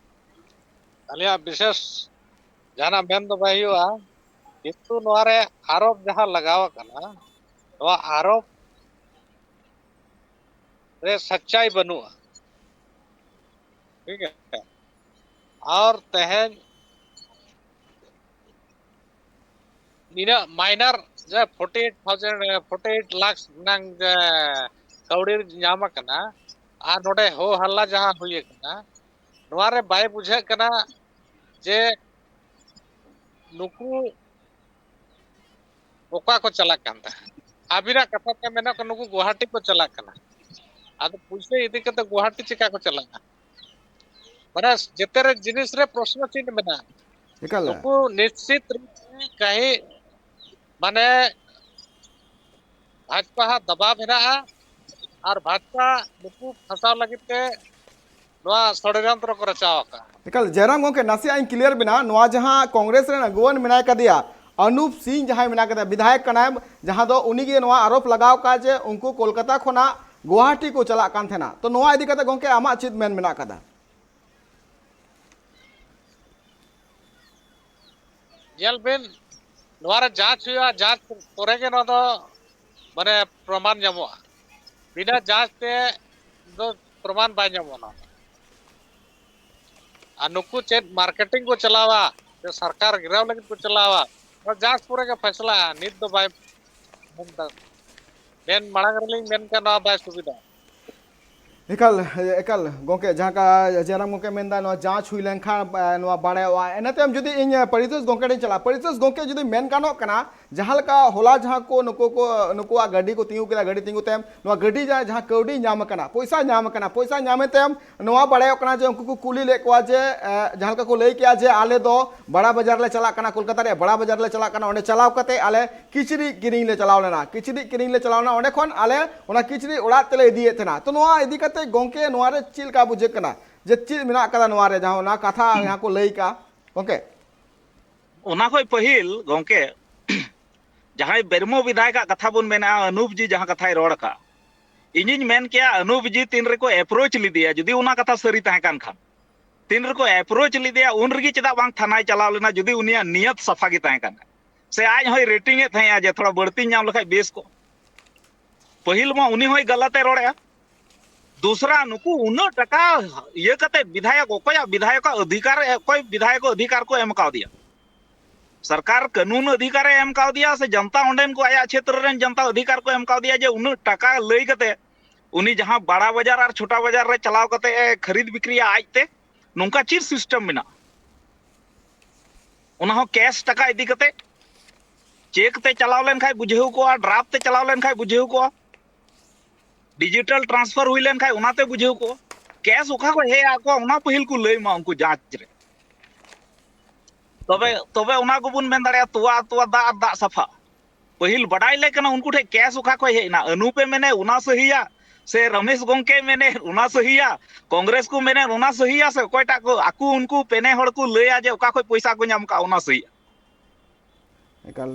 ᱟᱞᱮᱭᱟᱜ ᱵᱤᱥᱮᱥ ᱡᱟᱦᱟᱱᱟᱜ ᱢᱮᱱ ᱫᱚ ᱵᱟᱭ ᱦᱩᱭᱩᱜᱼᱟ, ᱠᱤᱱᱛᱩ ᱱᱚᱣᱟ ᱨᱮ ᱟᱨᱳᱯ ᱡᱟᱦᱟᱸ ᱞᱟᱜᱟᱣ ᱟᱠᱟᱱᱟ, ᱱᱚᱣᱟ ᱟᱨᱳᱯ ᱨᱮ ᱥᱟᱪᱪᱟᱭ ᱵᱟᱹᱱᱩᱜᱼᱟ᱾ ᱴᱷᱤᱠ ᱜᱮᱭᱟ? ᱟᱨ ᱛᱮᱦᱮᱧ ᱱᱤᱱᱟᱹᱜ ᱢᱟᱭᱱᱟᱨ ᱡᱮ forty eight thousand, forty eight lakhs ᱨᱮᱱᱟᱝ ᱡᱮ ᱠᱟᱹᱣᱰᱤ ᱧᱟᱢ ᱟᱠᱟᱱᱟ, ᱟᱨ ᱱᱚᱰᱮ ᱦᱳ ᱦᱟᱞᱞᱟ ᱡᱟᱦᱟᱸ ᱦᱩᱭ ᱟᱠᱟᱱᱟ, ᱱᱚᱣᱟ ᱨᱮ ᱵᱟᱭ ᱵᱩᱡᱷᱟᱹᱜ ᱠᱟᱱᱟ ᱡᱮ ᱱᱩᱠᱩ ᱚᱠᱟ ᱠᱚ ᱪᱟᱞᱟᱜ ᱠᱟᱱ ᱛᱟᱦᱮᱸᱫ᱾ ᱟᱹᱵᱤᱱᱟᱜ ᱠᱟᱛᱷᱟ ᱛᱮ ᱢᱮᱱᱚᱜ ᱠᱟᱱᱟ, ᱱᱩᱠᱩ ᱜᱩᱣᱟᱦᱟᱴᱤ ᱠᱚ ᱪᱟᱞᱟᱜ ᱠᱟᱱᱟ᱾ ᱟᱫᱚ ᱯᱩᱭᱥᱟᱹ ᱤᱫᱤ ᱠᱟᱛᱮ ᱜᱩᱣᱟᱦᱟᱴᱤ ᱪᱤᱠᱟ ᱠᱚ ᱪᱟᱞᱟᱜᱼᱟ? ᱢᱟᱱᱮ ᱡᱮᱛᱮ ᱨᱮ ᱡᱤᱱᱤᱥ ᱨᱮ ᱯᱨᱚᱥᱱᱚ ᱪᱤᱱᱦ ᱢᱮᱱᱟᱜᱼᱟ᱾ ᱮᱠᱟᱞ ᱱᱩᱠᱩ ᱱᱤᱥᱪᱤᱛ ᱨᱩᱯ ᱛᱮ ᱠᱟᱹᱦᱤ ᱢᱟᱱᱮ ᱵᱷᱟᱡᱽᱯᱟ ᱦᱟᱜ ᱫᱟᱵᱟᱣ ᱢᱮᱱᱟᱜᱼᱟ ᱟᱨ ᱵᱷᱟᱡᱽᱯᱟ ᱱᱩᱠᱩ ᱯᱷᱟᱸᱥᱟᱣ ᱞᱟᱹᱜᱤᱫ ᱛᱮ ᱱᱚᱣᱟ ᱥᱚᱲᱭᱚᱱᱛᱨᱚ ᱠᱚ ᱨᱟᱪᱟᱣ ᱟᱠᱟᱫᱼᱟ᱾ ᱮᱠᱟᱞ ᱡᱟᱭᱨᱟᱢ ᱜᱚᱢᱠᱮ, ᱱᱟᱥᱮᱭᱟᱜ ᱤᱧ ᱠᱞᱤᱭᱟᱨ ᱵᱮᱱᱟ, ᱱᱚᱣᱟ ᱡᱟᱦᱟᱸ ᱠᱚᱝᱜᱨᱮᱥ ᱨᱮᱱ ᱟᱹᱜᱩᱣᱟᱹᱱ ᱢᱮᱱᱟᱭ ᱠᱟᱫᱮᱭᱟ ᱚᱱᱩᱯ ᱥᱤᱝ, ᱡᱟᱦᱟᱸᱭ ᱢᱮᱱᱟᱭ ᱠᱟᱫᱮᱭᱟ ᱵᱤᱫᱷᱟᱭᱚᱠ ᱠᱟᱱᱟᱭ, ᱡᱟᱦᱟᱸ ᱫᱚ ᱩᱱᱤᱜᱮ ᱱᱚᱣᱟ ᱟᱨᱳᱯ ᱞᱟᱜᱟᱣ ᱠᱟᱜᱼᱟ ᱡᱮ ᱩᱱᱠᱩ ᱠᱳᱞᱠᱟᱛᱟ ᱠᱷᱚᱱᱟᱜ ᱜᱩᱣᱟᱦᱟᱴᱤ ᱠᱚ ᱪᱟᱞᱟᱜ ᱠᱟᱱ ᱛᱟᱦᱮᱱᱟ᱾ ᱛᱚ ᱱᱚᱣᱟ ᱤᱫᱤ ᱠᱟᱛᱮ ᱜᱚᱢᱠᱮ ᱟᱢᱟᱜ ᱪᱮᱫ ᱢᱮᱱ ᱢᱮᱱᱟᱜ ᱠᱟᱫᱟ? ᱧᱮᱞ ᱵᱤᱱ, ᱱᱚᱣᱟ ᱨᱮ ᱡᱟᱸᱪ ᱦᱩᱭᱩᱜᱼᱟ, ᱡᱟᱸᱪ ᱯᱚᱨᱮ ᱜᱮ ᱱᱚᱣᱟ ᱫᱚ ᱢᱟᱱᱮ ᱯᱨᱚᱢᱟᱱ ᱧᱟᱢᱚᱜᱼᱟ᱾ ᱵᱤᱱᱟᱹ ᱡᱟᱸᱪ ᱛᱮ ᱫᱚ ᱯᱨᱚᱢᱟᱱ ᱵᱟᱭ ᱧᱟᱢᱚᱜᱼᱟ᱾ ᱱᱚᱣᱟ ᱫᱚ ᱟᱨ ᱱᱩᱠᱩ ᱪᱮᱫ ᱢᱟᱨᱠᱮᱴᱤᱝ ᱠᱚ ᱪᱟᱞᱟᱣᱟ, ᱥᱮ ᱥᱚᱨᱠᱟᱨ ᱜᱷᱮᱨᱟᱣ ᱞᱟᱹᱜᱤᱫ ᱠᱚ ᱪᱟᱞᱟᱣᱟ, ᱱᱚᱣᱟ ᱡᱟᱡᱽ ᱯᱚᱨᱮ ᱜᱮ ᱯᱷᱮᱥᱞᱟᱜᱼᱟ᱾ ᱱᱤᱛ ᱫᱚ ᱵᱟᱭ ᱢᱮᱱ ᱮᱫᱟ᱾ ᱢᱮᱱ ᱢᱟᱲᱟᱝ ᱨᱮᱞᱤᱧ ᱢᱮᱱ ᱠᱮᱫ ᱱᱚᱣᱟ ᱵᱟᱭ ᱥᱩᱵᱤᱫᱷᱟ᱾ ᱮᱠᱟᱞ, ᱮᱠᱟᱞ ᱜᱚᱢᱠᱮ, ᱡᱟᱦᱟᱸ ᱞᱮᱠᱟ ᱡᱟᱭᱨᱟᱢ ᱜᱚᱢᱠᱮ ᱢᱮᱱᱫᱟ, ᱱᱚᱣᱟ ᱡᱟᱸᱪ ᱦᱩᱭ ᱞᱮᱱᱠᱷᱟᱱ ᱱᱚᱣᱟ ᱵᱟᱲᱟᱭᱚᱜᱼᱟ᱾ ᱤᱱᱟᱹ ᱛᱟᱭᱚᱢ ᱡᱩᱫᱤ ᱤᱧ ᱯᱚᱨᱤᱛᱳᱥ ᱜᱚᱢᱠᱮ ᱴᱷᱮᱱ ᱪᱟᱞᱟᱜᱼᱟ, ᱯᱚᱨᱤᱛᱳᱥ ᱜᱚᱢᱠᱮ, ᱡᱩᱫᱤ ᱢᱮᱱ ᱜᱟᱱᱚᱜ ᱠᱟᱱᱟ, ᱡᱟᱦᱟᱸ ᱞᱮᱠᱟ ᱦᱚᱞᱟ ᱡᱟᱦᱟᱸ ᱠᱚ ᱱᱩᱠᱩ ᱠᱚ ᱱᱩᱠᱩᱣᱟᱜ ᱜᱟᱹᱰᱤ ᱠᱚ ᱛᱤᱸᱜᱩ ᱠᱮᱫᱟ, ᱜᱟᱹᱰᱤ ᱛᱤᱸᱜᱩ ᱛᱟᱭᱚᱢ ᱱᱚᱣᱟ ᱜᱟᱹᱰᱤ ᱡᱟᱦᱟᱸ ᱡᱟᱦᱟᱸ ᱠᱟᱹᱣᱰᱤ ᱧᱟᱢ ᱟᱠᱟᱱᱟ, ᱯᱚᱭᱥᱟ ᱧᱟᱢ ᱟᱠᱟᱱᱟ, ᱯᱚᱭᱥᱟ ᱧᱟᱢᱮᱱ ᱛᱟᱭᱚᱢ ᱱᱚᱣᱟ ᱵᱟᱲᱟᱭᱚᱜ ᱠᱟᱱᱟ ᱡᱮ ᱩᱱᱠᱩ ᱠᱚ ᱠᱩᱞᱤ ᱞᱮᱫ ᱠᱚᱣᱟ ᱡᱮ, ᱮ, ᱡᱟᱦᱟᱸ ᱞᱮᱠᱟ ᱠᱚ ᱞᱟᱹᱭ ᱠᱮᱜᱼᱟ ᱡᱮ ᱟᱞᱮ ᱫᱚ ᱵᱟᱲᱟ ᱵᱟᱡᱟᱨ ᱞᱮ ᱪᱟᱞᱟᱜ ᱠᱟᱱᱟ, ᱠᱳᱞᱠᱟᱛᱟ ᱨᱮ ᱵᱟᱲᱟ ᱵᱟᱡᱟᱨ ᱞᱮ ᱪᱟᱞᱟᱜ ᱠᱟᱱᱟ, ᱚᱸᱰᱮ ᱪᱟᱞᱟᱣ ᱠᱟᱛᱮ ᱟᱞᱮ ᱠᱤᱪᱨᱤᱡ ᱠᱤᱨᱤᱧ ᱞᱮ ᱪᱟᱞᱟᱣ ᱞᱮᱱᱟ, ᱠᱤᱪᱨᱤᱡ ᱠᱤᱨᱤᱧ ᱞᱮ ᱪᱟᱞᱟᱣ ᱞᱮᱱᱟ, ᱚᱸᱰᱮ ᱠᱷᱚᱱ ᱟᱞᱮ ᱚᱱᱟ ᱠᱤᱪᱨᱤᱡ ᱚᱲᱟᱜ ᱛᱮᱞᱮ ᱤᱫᱤᱭᱮᱫ ᱛᱟᱦᱮᱱᱟ᱾ ᱛᱚ, ᱱᱚᱣᱟ ᱤᱫᱤ ᱠᱟᱛᱮ ᱜᱚᱢᱠᱮ, ᱱᱚᱣᱟ ᱨᱮ ᱪᱮᱫ ᱞᱮᱠᱟ ᱵᱩᱡᱷᱟᱹᱜ ᱠᱟᱱᱟ ᱡᱮ ᱪᱮᱫ ᱢᱮᱱᱟᱜ ᱠᱟᱫᱟ ᱱᱚᱣᱟ ᱨᱮ, ᱡᱟᱦᱟᱸ ᱚᱱᱟ ᱠᱟᱛᱷᱟ ᱡᱟᱦᱟᱸ ᱠᱚ ᱞᱟᱹᱭ ᱠᱟᱜᱼᱟ ᱜᱚᱢᱠᱮ? ᱚᱱᱟ ᱠᱷᱚᱡ ᱯᱟᱹᱦᱤᱞ ᱜᱚᱢᱠᱮ, ᱡᱟᱦᱟᱸᱭ ᱵᱮᱨᱢᱚ ᱵᱤᱫᱷᱟᱭᱚᱠᱟᱜ ᱠᱟᱛᱷᱟ ᱵᱚᱱ ᱢᱮᱱᱟ, ᱟᱱᱩᱯ ᱡᱤ ᱡᱟᱦᱟᱸ ᱠᱟᱛᱷᱟᱭ ᱨᱚᱲ ᱟᱠᱟᱫ, ᱤᱧᱤᱧ ᱢᱮᱱ ᱠᱮᱭᱟ, ᱟᱱᱩᱯ ᱡᱤ ᱛᱤᱱ ᱨᱮᱠᱚ ᱮᱯᱨᱳᱪ ᱞᱮᱫᱮᱭᱟ, ᱡᱩᱫᱤ ᱚᱱᱟ ᱠᱟᱛᱷᱟ ᱥᱟᱹᱨᱤ ᱛᱟᱦᱮᱸ ᱠᱟᱱ ᱠᱷᱟᱱ, ᱛᱤᱱ ᱨᱮᱠᱚ ᱮᱯᱨᱳᱪ ᱞᱮᱫᱮᱭᱟ, ᱩᱱ ᱨᱮᱜᱮ ᱪᱮᱫᱟᱜ ᱵᱟᱝ ᱛᱷᱟᱱᱟᱭ ᱪᱟᱞᱟᱣ ᱞᱮᱱᱟ, ᱡᱩᱫᱤ ᱩᱱᱤᱭᱟᱜ ᱱᱤᱭᱟᱹᱛ ᱥᱟᱯᱷᱟ ᱜᱮ ᱛᱟᱦᱮᱸ ᱠᱟᱱ ᱠᱷᱟᱱ? ᱥᱮ ᱟᱡ ᱦᱚᱸᱭ ᱨᱮᱴᱤᱝ ᱮᱫ ᱛᱟᱦᱮᱸᱜᱼᱟ ᱡᱮ ᱛᱷᱚᱲᱟ ᱵᱟᱹᱲᱛᱤᱧ ᱧᱟᱢ ᱞᱮᱠᱷᱟᱡ ᱵᱮᱥ ᱠᱚᱜ? ᱯᱟᱹᱦᱤᱞ ᱢᱟ ᱩᱱᱤ ᱦᱚᱸᱭ ᱜᱟᱞᱟᱛ ᱮ ᱨᱚᱲᱮᱜᱼᱟ᱾ ᱫᱩᱥᱨᱟ, ᱱᱩᱠᱩ ᱩᱱᱟᱹᱜ ᱴᱟᱠᱟ ᱤᱭᱟᱹ ᱠᱟᱛᱮ ᱵᱤᱫᱷᱟᱭᱚᱠ, ᱚᱠᱚᱭᱟᱜ ᱵᱤᱫᱷᱟᱭᱚᱠ ᱚᱫᱷᱤᱠᱟᱨ, ᱚᱠᱚᱭ ᱵᱤᱫᱷᱟᱭᱚᱠ ᱚᱫᱷᱤᱠᱟᱨ ᱠᱚ ᱮᱢ ᱠᱟᱣᱫᱮᱭᱟ? ᱥᱚᱨᱠᱟᱨ ᱠᱟᱹᱱᱩᱱ ᱚᱫᱷᱤᱠᱟᱨ ᱮ ᱮᱢ ᱠᱟᱣᱫᱮᱭᱟ ᱥᱮ ᱡᱚᱱᱛᱟ ᱚᱸᱰᱮᱱ ᱠᱚ ᱟᱭᱟᱜ ᱪᱷᱮᱛᱨᱚ ᱨᱮᱱ ᱡᱚᱱᱛᱟ ᱚᱫᱷᱤᱠᱟᱨ ᱠᱚ ᱮᱢ ᱠᱟᱣᱫᱮᱭᱟ ᱡᱮ ᱩᱱᱟᱹᱜ ᱴᱟᱠᱟ ᱞᱟᱹᱭ ᱠᱟᱛᱮ ᱩᱱᱤ ᱡᱟᱦᱟᱸ ᱵᱟᱲᱟ ᱵᱟᱡᱟᱨ ᱟᱨ ᱪᱷᱳᱴᱟ ᱵᱟᱡᱟᱨ ᱨᱮ ᱪᱟᱞᱟᱣ ᱠᱟᱛᱮ ᱮ ᱠᱷᱟᱹᱨᱤᱫ ᱵᱤᱠᱨᱤᱭᱟ ᱟᱡᱛᱮ? ᱱᱚᱝᱠᱟ ᱪᱮᱫ ᱥᱤᱥᱴᱮᱢ ᱢᱮᱱᱟᱜᱼᱟ? ᱚᱱᱟ ᱦᱚᱸ ᱠᱮᱥ ᱴᱟᱠᱟ ᱤᱫᱤ ᱠᱟᱛᱮ᱾ ᱪᱮᱠ ᱛᱮ ᱪᱟᱞᱟᱣ ᱞᱮᱱᱠᱷᱟᱡ ᱵᱩᱡᱷᱟᱹᱣ ᱠᱚᱜᱼᱟ, ᱰᱨᱟᱯ ᱛᱮ ᱪᱟᱞᱟᱣ ᱞᱮᱱᱠᱷᱟᱡ ᱵᱩᱡᱷᱟᱹᱣ ᱠᱚᱜᱼᱟ, ᱰᱤᱡᱤᱴᱟᱞ ᱴᱨᱟᱱᱥᱯᱷᱟᱨ ᱦᱩᱭ ᱞᱮᱱᱠᱷᱟᱡ ᱚᱱᱟᱛᱮ ᱵᱩᱡᱷᱟᱹᱣ ᱠᱚᱜᱼᱟ᱾ ᱠᱮᱥ ᱚᱠᱟ ᱠᱷᱚᱡ ᱦᱮᱡ ᱟᱫ ᱠᱚᱣᱟ ᱚᱱᱟ ᱯᱟᱹᱦᱤᱞ ᱠᱚ ᱞᱟᱹᱭ ᱢᱟ ᱩᱱᱠᱩ ᱡᱟᱡᱽ ᱨᱮ᱾ ᱛᱚᱵᱮ ᱛᱚᱵᱮ ᱚᱱᱟ ᱠᱚᱵᱚᱱ ᱢᱮᱱ ᱫᱟᱲᱮᱭᱟᱜᱼᱟ ᱛᱚᱣᱟ ᱛᱚᱣᱟ ᱫᱟᱜ ᱟᱨ ᱫᱟᱜ ᱥᱟᱯᱷᱟ᱾ ᱯᱟᱹᱦᱤᱞ ᱵᱟᱰᱟᱭ ᱞᱮ ᱠᱟᱱᱟ ᱩᱱᱠᱩ ᱴᱷᱮᱡ ᱠᱮᱥ ᱚᱠᱟ ᱠᱷᱚᱡ ᱦᱮᱡ ᱮᱱᱟ, ᱟᱹᱱᱩᱯ ᱮ ᱢᱮᱱᱮ ᱚᱱᱟ ᱥᱟᱹᱦᱤᱭᱟ ᱥᱮ ᱨᱚᱢᱮᱥ ᱜᱚᱝᱠᱮ ᱢᱮᱱᱮ ᱚᱱᱟ ᱥᱟᱹᱦᱤᱭᱟ, ᱠᱚᱝᱜᱨᱮᱥ ᱠᱚ ᱢᱮᱱᱮ ᱚᱱᱟ ᱥᱟᱹᱦᱤᱭᱟ ᱥᱮ ᱚᱠᱚᱭᱴᱟᱜ ᱠᱚ ᱟᱠᱚ ᱩᱱᱠᱩ ᱯᱮᱱᱮ ᱦᱚᱲ ᱠᱚ ᱞᱟᱹᱭᱟ ᱡᱮ ᱚᱠᱟ ᱠᱷᱚᱡ ᱯᱚᱭᱥᱟ ᱠᱚ ᱧᱟᱢ ᱠᱟᱜᱼᱟ ᱚᱱᱟ ᱥᱟᱹᱦᱤᱭᱟ᱾ ᱮᱠᱟᱞ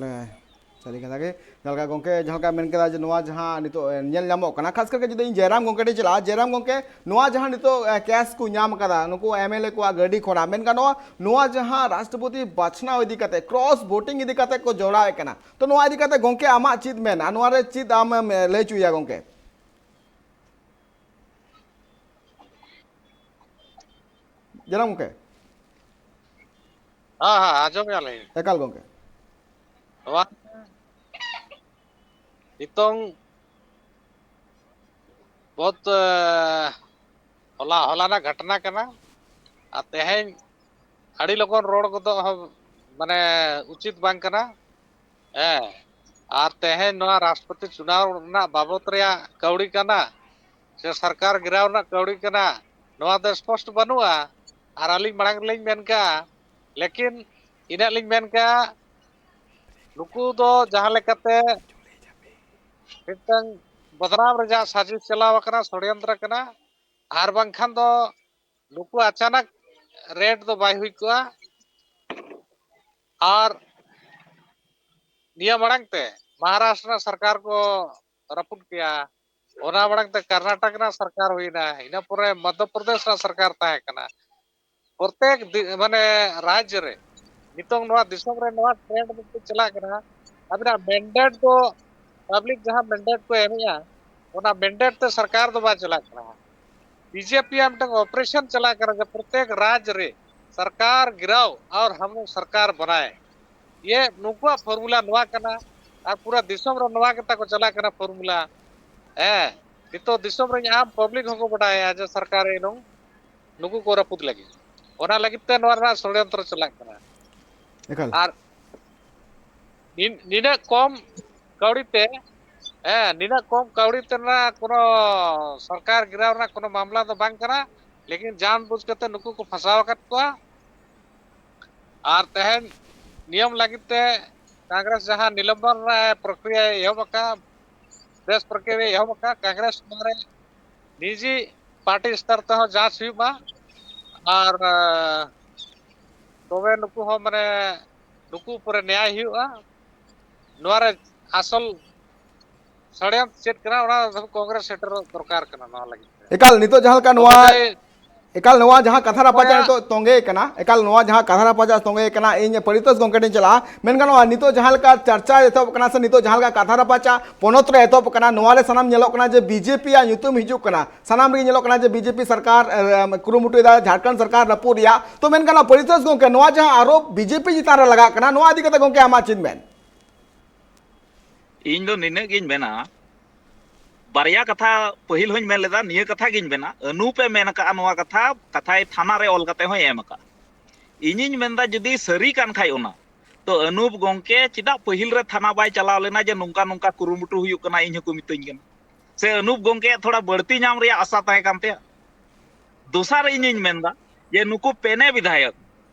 ᱥᱟᱹᱨᱤ ᱠᱟᱛᱷᱟ ᱜᱮ᱾ ᱡᱟᱦᱟᱸ ᱞᱮᱠᱟ ᱜᱚᱢᱠᱮ ᱡᱟᱦᱟᱸ ᱞᱮᱠᱟ ᱢᱮᱱ ᱠᱮᱫᱟ ᱡᱮ ᱱᱚᱣᱟ ᱡᱟᱦᱟᱸ ᱱᱤᱛᱚᱜ ᱧᱮᱞ ᱧᱟᱢᱚᱜ ᱠᱟᱱᱟ, ᱠᱷᱟᱥ ᱠᱟᱨ ᱠᱟᱛᱮ ᱡᱩᱫᱤ ᱤᱧ ᱡᱚᱭᱨᱟᱢ ᱜᱚᱢᱠᱮ ᱴᱷᱮᱱ ᱪᱟᱞᱟᱜᱼᱟ, ᱡᱚᱭᱨᱟᱢ ᱜᱚᱢᱠᱮ, ᱱᱚᱣᱟ ᱡᱟᱦᱟᱸ ᱱᱤᱛᱚᱜ ᱠᱮᱥ ᱠᱚ ᱧᱟᱢ ᱠᱟᱫᱟ ᱱᱩᱠᱩ ᱮᱢ ᱮᱞ ᱮ ᱠᱚᱣᱟᱜ ᱜᱟᱹᱰᱤ ᱠᱷᱚᱱᱟᱜ, ᱢᱮᱱ ᱜᱟᱱᱚᱜᱼᱟ ᱱᱚᱣᱟ ᱡᱟᱦᱟᱸ ᱨᱟᱥᱴᱨᱚᱯᱚᱛᱤ ᱵᱟᱪᱷᱱᱟᱣ ᱤᱫᱤ ᱠᱟᱛᱮ, ᱠᱨᱚᱥ ᱵᱷᱳᱴᱤᱝ ᱤᱫᱤ ᱠᱟᱛᱮ ᱠᱚ ᱡᱚᱲᱟᱣᱮᱫ ᱠᱟᱱᱟ, ᱛᱚ ᱱᱚᱣᱟ ᱤᱫᱤ ᱠᱟᱛᱮ ᱜᱚᱢᱠᱮ ᱟᱢᱟᱜ ᱪᱮᱫ ᱢᱮᱱ ᱟᱨ ᱱᱚᱣᱟ ᱨᱮ ᱪᱮᱫ ᱟᱢᱮᱢ ᱞᱟᱹᱭ ᱦᱚᱪᱚᱭᱟ ᱜᱚᱢᱠᱮ? ᱡᱟᱱᱟᱢ ᱜᱚᱢᱠᱮ᱾ ᱦᱮᱸ ᱦᱮᱸ, ᱟᱸᱡᱚᱢᱮᱫᱼᱟ ᱞᱤᱧ᱾ ᱮᱠᱟᱞ ᱜᱚᱢᱠᱮ᱾ ᱱᱚᱣᱟ ᱱᱤᱛᱚᱝ ᱵᱚᱦᱩᱛ ᱦᱚᱞᱟ ᱦᱚᱞᱟᱱᱟᱜ ᱜᱷᱚᱴᱱᱟ ᱠᱟᱱᱟ᱾ ᱟᱨ ᱛᱮᱦᱮᱧ ᱟᱹᱰᱤ ᱞᱚᱜᱚᱱ ᱨᱚᱲ ᱜᱚᱫᱚᱜ ᱦᱚᱸ ᱢᱟᱱᱮ ᱩᱪᱤᱛ ᱵᱟᱝ ᱠᱟᱱᱟ᱾ ᱦᱮᱸ, ᱟᱨ ᱛᱮᱦᱮᱧ ᱱᱚᱣᱟ ᱨᱟᱥᱴᱨᱚᱯᱚᱛᱤ ᱪᱩᱱᱟᱣ ᱨᱮᱱᱟᱜ ᱵᱟᱵᱚᱛ ᱨᱮᱭᱟᱜ ᱠᱟᱹᱣᱰᱤ ᱠᱟᱱᱟ ᱥᱮ ᱥᱚᱨᱠᱟᱨ ᱜᱷᱮᱨᱟᱣ ᱨᱮᱱᱟᱜ ᱠᱟᱹᱣᱰᱤ ᱠᱟᱱᱟ, ᱱᱚᱣᱟ ᱫᱚ ᱥᱯᱚᱥᱴ ᱵᱟᱹᱱᱩᱜᱼᱟ᱾ ᱟᱨ ᱟᱹᱞᱤᱧ ᱢᱟᱲᱟᱝ ᱨᱮᱞᱤᱧ ᱢᱮᱱ ᱠᱟᱜᱼᱟ, ᱞᱮᱠᱤᱱ ᱤᱱᱟᱹᱜ ᱞᱤᱧ ᱢᱮᱱ ᱠᱟᱜᱼᱟ, ᱱᱩᱠᱩ ᱫᱚ ᱡᱟᱦᱟᱸ ᱞᱮᱠᱟᱛᱮ ᱢᱤᱫᱴᱟᱝ ᱵᱚᱫᱱᱟᱢ ᱨᱮᱭᱟᱜ ᱥᱟᱹᱡᱤᱥ ᱪᱟᱞᱟᱣ ᱟᱠᱟᱱᱟ, ᱥᱚᱲᱭᱚᱱᱛᱨᱚ ᱠᱟᱱᱟ᱾ ᱟᱨ ᱵᱟᱝᱠᱷᱟᱱ ᱫᱚ ᱱᱩᱠᱩ ᱟᱪᱟᱱᱟᱠ ᱨᱮᱰ ᱫᱚ ᱵᱟᱭ ᱦᱩᱭ ᱠᱚᱜᱼᱟ᱾ ᱟᱨ ᱱᱤᱭᱟᱹ ᱢᱟᱲᱟᱝ ᱛᱮ ᱢᱚᱦᱟᱨᱟᱥᱴᱨ ᱨᱮᱱᱟᱜ ᱥᱚᱨᱠᱟᱨ ᱠᱚ ᱨᱟᱹᱯᱩᱫ ᱠᱮᱭᱟ, ᱚᱱᱟ ᱢᱟᱲᱟᱝ ᱛᱮ ᱠᱚᱨᱱᱟᱴᱚᱠ ᱨᱮᱱᱟᱜ ᱥᱚᱨᱠᱟᱨ ᱦᱩᱭᱱᱟ, ᱤᱱᱟᱹ ᱯᱚᱨᱮ ᱢᱚᱫᱽᱫᱷᱚ ᱯᱨᱚᱫᱮᱥ ᱨᱮᱱᱟᱜ ᱥᱚᱨᱠᱟᱨ ᱛᱟᱦᱮᱸ ᱠᱟᱱᱟ᱾ ᱯᱨᱚᱛᱮᱠ ᱫᱤ- ᱢᱟᱱᱮ ᱨᱟᱡᱽ ᱨᱮ ᱱᱤᱛᱚᱝ ᱱᱚᱣᱟ ᱫᱤᱥᱚᱢ ᱨᱮ ᱱᱚᱣᱟ ᱴᱨᱮᱱᱰ ᱢᱤᱫᱴᱮᱱ ᱪᱟᱞᱟᱜ ᱠᱟᱱᱟ᱾ ᱟᱵᱤᱱᱟᱜ ᱢᱮᱱᱰᱮᱴ ᱫᱚ ᱯᱟᱵᱽᱞᱤᱠ ᱡᱟᱦᱟᱸ ᱢᱮᱱᱰᱮᱴ ᱠᱚ ᱮᱢᱮᱜᱼᱟ, ᱚᱱᱟ ᱢᱮᱱᱰᱮᱴ ᱛᱮ ᱥᱚᱨᱠᱟᱨ ᱫᱚ ᱵᱟᱭ ᱪᱟᱞᱟᱜ ᱠᱟᱱᱟ᱾ ᱵᱤᱡᱮᱯᱤ ᱭᱟᱜ ᱢᱤᱫᱴᱟᱝ ᱚᱯᱟᱨᱮᱥᱚᱱ ᱪᱟᱞᱟᱜ ᱠᱟᱱᱟ ᱡᱮ ᱯᱨᱚᱛᱮᱠ ᱨᱟᱡᱽ ᱨᱮ ᱥᱚᱨᱠᱟᱨ ᱜᱤᱨᱟᱣ ᱟᱨ ᱦᱟᱢ ᱞᱳᱜ ᱥᱚᱨᱠᱟᱨ ᱵᱟᱱᱟᱭ᱾ ᱤᱭᱟᱹ ᱱᱩᱠᱩᱣᱟᱜ ᱯᱷᱚᱨᱢᱩᱞᱟ ᱱᱚᱣᱟ ᱠᱟᱱᱟ ᱟᱨ ᱯᱩᱨᱟᱹ ᱫᱤᱥᱚᱢ ᱨᱮ ᱱᱚᱣᱟ ᱜᱮᱛᱟ ᱠᱚ ᱪᱟᱞᱟᱜ ᱠᱟᱱᱟ ᱯᱷᱚᱨᱢᱩᱞᱟ᱾ ᱦᱮᱸ, ᱱᱤᱛᱚᱜ ᱫᱤᱥᱚᱢ ᱨᱮᱱ ᱟᱢ ᱯᱟᱵᱽᱞᱤᱠ ᱦᱚᱸᱠᱚ ᱵᱟᱰᱟᱭᱟ ᱡᱮ ᱥᱚᱨᱠᱟᱨ ᱮᱱᱚᱝ ᱱᱩᱠᱩ ᱠᱚ ᱨᱟᱹᱯᱩᱫ ᱞᱟᱹᱜᱤᱫ᱾ ᱚᱱᱟ ᱞᱟᱹᱜᱤᱫ ᱛᱮ ᱱᱚᱣᱟ ᱨᱮᱱᱟᱜ ᱥᱚᱲᱭᱚᱱᱛᱨᱚ ᱪᱟᱞᱟᱜ ᱠᱟᱱᱟ᱾ ᱮᱠᱟᱞ᱾ ᱟᱨ ᱱᱤᱱ- ᱱᱤᱱᱟᱹᱜ ᱠᱚᱢ ᱠᱟᱹᱣᱰᱤ ᱛᱮ, ᱦᱮᱸ, ᱱᱤᱱᱟᱹᱜ ᱠᱚᱢ ᱠᱟᱹᱣᱰᱤ ᱛᱮ ᱨᱮᱱᱟᱜ ᱠᱳᱱᱳ ᱥᱚᱨᱠᱟᱨ ᱜᱤᱨᱟᱣ ᱨᱮᱱᱟᱜ ᱠᱳᱱᱳ ᱢᱟᱢᱞᱟ ᱫᱚ ᱵᱟᱝ ᱠᱟᱱᱟ, ᱞᱮᱠᱤᱱ ᱡᱟᱱ ᱵᱩᱡᱽ ᱠᱟᱛᱮ ᱱᱩᱠᱩ ᱠᱚ ᱯᱷᱟᱸᱥᱟᱣ ᱟᱠᱟᱫ ᱠᱚᱣᱟ᱾ ᱟᱨ ᱛᱮᱦᱮᱧ ᱱᱤᱭᱚᱢ ᱞᱟᱹᱜᱤᱫ ᱛᱮ ᱠᱚᱝᱜᱨᱮᱥ ᱡᱟᱦᱟᱸ ᱱᱤᱞᱚᱢᱵᱚᱱ ᱨᱮ ᱯᱨᱚᱠᱨᱤᱭᱟ ᱮᱦᱚᱵ ᱟᱠᱟᱫ, ᱵᱮᱥ ᱯᱨᱚᱠᱨᱤᱭᱟ ᱮᱦᱚᱵ ᱟᱠᱟᱫ, ᱠᱚᱝᱜᱨᱮᱥ ᱱᱚᱣᱟ ᱨᱮ ᱱᱤᱡᱤ ᱯᱟᱨᱴᱤ ᱥᱛᱚᱨ ᱛᱮᱦᱚᱸ ᱡᱟᱸᱪ ᱦᱩᱭᱩᱜ ᱢᱟ᱾ ᱟᱨ ᱛᱚᱵᱮ ᱱᱩᱠᱩ ᱦᱚᱸ ᱢᱟᱱᱮ ᱱᱩᱠᱩ ᱩᱯᱚᱨᱮ ᱱᱮᱭᱟᱭ ᱦᱩᱭᱩᱜᱼᱟ᱾ ᱱᱚᱣᱟ ᱨᱮ ᱟᱥᱚᱞ ᱥᱟᱲᱮᱭᱟᱱ ᱪᱮᱫ ᱠᱟᱱᱟ, ᱚᱱᱟ ᱫᱚ ᱠᱚᱝᱜᱨᱮᱥ ᱥᱮᱴᱮᱨᱚᱜ ᱫᱚᱨᱠᱟᱨ ᱠᱟᱱᱟ ᱱᱚᱣᱟ ᱞᱟᱹᱜᱤᱫ ᱛᱮ᱾ ᱮᱠᱟᱞ, ᱱᱤᱛᱚᱜ ᱡᱟᱦᱟᱸ ᱞᱮᱠᱟ ᱱᱚᱣᱟ ᱛᱚᱵᱮ ᱮᱠᱟᱞ ᱱᱚᱣᱟ ᱡᱟᱦᱟᱸ ᱠᱟᱛᱷᱟ ᱨᱟᱯᱟᱪᱟᱜ ᱱᱤᱛᱚᱜ ᱛᱚᱸᱜᱮ ᱠᱟᱱᱟ, ᱮᱠᱟᱞ ᱱᱚᱣᱟ ᱡᱟᱦᱟᱸ ᱠᱟᱛᱷᱟ ᱨᱟᱯᱟᱪᱟᱜ ᱛᱚᱸᱜᱮ ᱠᱟᱱᱟ, ᱤᱧ ᱯᱚᱨᱤᱛᱳᱥ ᱜᱚᱢᱠᱮ ᱴᱷᱮᱱ ᱪᱟᱞᱟᱜᱼᱟ᱾ ᱢᱮᱱ ᱜᱟᱱᱚᱜᱼᱟ, ᱱᱤᱛᱚᱜ ᱡᱟᱦᱟᱸ ᱞᱮᱠᱟ ᱪᱟᱨᱪᱟ ᱮᱛᱚᱦᱚᱵ ᱠᱟᱱᱟ ᱥᱮ ᱱᱤᱛᱚᱜ ᱡᱟᱦᱟᱸ ᱞᱮᱠᱟ ᱠᱟᱛᱷᱟ ᱨᱟᱯᱟᱪᱟᱜ ᱯᱚᱱᱚᱛ ᱨᱮ ᱮᱛᱚᱦᱚᱵ ᱠᱟᱱᱟ, ᱱᱚᱣᱟ ᱨᱮ ᱥᱟᱱᱟᱢ ᱧᱮᱞᱚᱜ ᱠᱟᱱᱟ ᱡᱮ ᱵᱤᱡᱮᱯᱤ ᱭᱟᱜ ᱧᱩᱛᱩᱢ ᱦᱤᱡᱩᱜ ᱠᱟᱱᱟ᱾ ᱥᱟᱱᱟᱢ ᱨᱮᱜᱮ ᱧᱮᱞᱚᱜ ᱠᱟᱱᱟ ᱡᱮ ᱵᱤᱡᱮᱯᱤ ᱥᱚᱨᱠᱟᱨ, ᱮ, ᱠᱩᱨᱩᱢᱩᱴᱩᱭᱮᱫᱟ ᱡᱷᱟᱲᱠᱷᱚᱸᱰ ᱥᱚᱨᱠᱟᱨ ᱨᱟᱹᱯᱩᱫ ᱨᱮᱭᱟᱜ᱾ ᱛᱚ ᱢᱮᱱ ᱜᱟᱱᱚᱜᱼᱟ, ᱯᱚᱨᱤᱛᱳᱥ ᱜᱚᱢᱠᱮ, ᱱᱚᱣᱟ ᱡᱟᱦᱟᱸ ᱟᱨᱳᱯ ᱵᱤᱡᱮᱯᱤ ᱪᱮᱛᱟᱱ ᱨᱮ ᱞᱟᱜᱟᱜ ᱠᱟᱱᱟ, ᱱᱚᱣᱟ ᱤᱫᱤ ᱠᱟᱛᱮ ᱜᱚᱢᱠᱮ ᱟᱢᱟᱜ ᱪᱮᱫ ᱢᱮᱱ? ᱤᱧ ᱫᱚ ᱱᱤᱱᱟᱹᱜ ᱜᱤᱧ ᱢᱮᱱᱟ, ᱵᱟᱨᱭᱟ ᱠᱟᱛᱷᱟ ᱯᱟᱹᱦᱤᱞ ᱦᱚᱧ ᱢᱮᱱ ᱞᱮᱫᱟ, ᱱᱤᱭᱟᱹ ᱠᱟᱛᱷᱟ ᱜᱤᱧ ᱢᱮᱱᱟ, ᱟᱹᱱᱩᱯ ᱮ ᱢᱮᱱ ᱟᱠᱟᱫᱼᱟ ᱱᱚᱣᱟ ᱠᱟᱛᱷᱟ, ᱠᱟᱛᱷᱟᱭ ᱛᱷᱟᱱᱟ ᱨᱮ ᱚᱞ ᱠᱟᱛᱮ ᱦᱚᱸᱭ ᱮᱢ ᱟᱠᱟᱫᱼᱟ᱾ ᱤᱧᱤᱧ ᱢᱮᱱᱫᱟ, ᱡᱩᱫᱤ ᱥᱟᱹᱨᱤ ᱠᱟᱱ ᱠᱷᱟᱡ ᱚᱱᱟ, ᱛᱚ ᱟᱹᱱᱩᱯ ᱜᱚᱢᱠᱮ ᱪᱮᱫᱟᱜ ᱯᱟᱹᱦᱤᱞ ᱨᱮ ᱛᱷᱟᱱᱟ ᱵᱟᱭ ᱪᱟᱞᱟᱣ ᱞᱮᱱᱟ ᱡᱮ ᱱᱚᱝᱠᱟ ᱱᱚᱝᱠᱟ ᱠᱩᱨᱩᱢᱩᱴᱩ ᱦᱩᱭᱩᱜ ᱠᱟᱱᱟ, ᱤᱧ ᱦᱚᱸᱠᱚ ᱢᱤᱛᱟᱹᱧ ᱠᱟᱱᱟ? ᱥᱮ ᱟᱹᱱᱩᱯ ᱜᱚᱢᱠᱮᱭᱟᱜ ᱛᱷᱚᱲᱟ ᱵᱟᱹᱲᱛᱤ ᱧᱟᱢ ᱨᱮᱭᱟᱜ ᱟᱥᱟ ᱛᱟᱦᱮᱸ ᱠᱟᱱ ᱛᱟᱭᱟ? ᱫᱚᱥᱟᱨ ᱤᱧᱤᱧ ᱢᱮᱱᱫᱟ ᱡᱮ ᱱᱩᱠᱩ ᱯᱮᱱᱮ ᱵᱤᱫᱷᱟᱭᱚᱠ,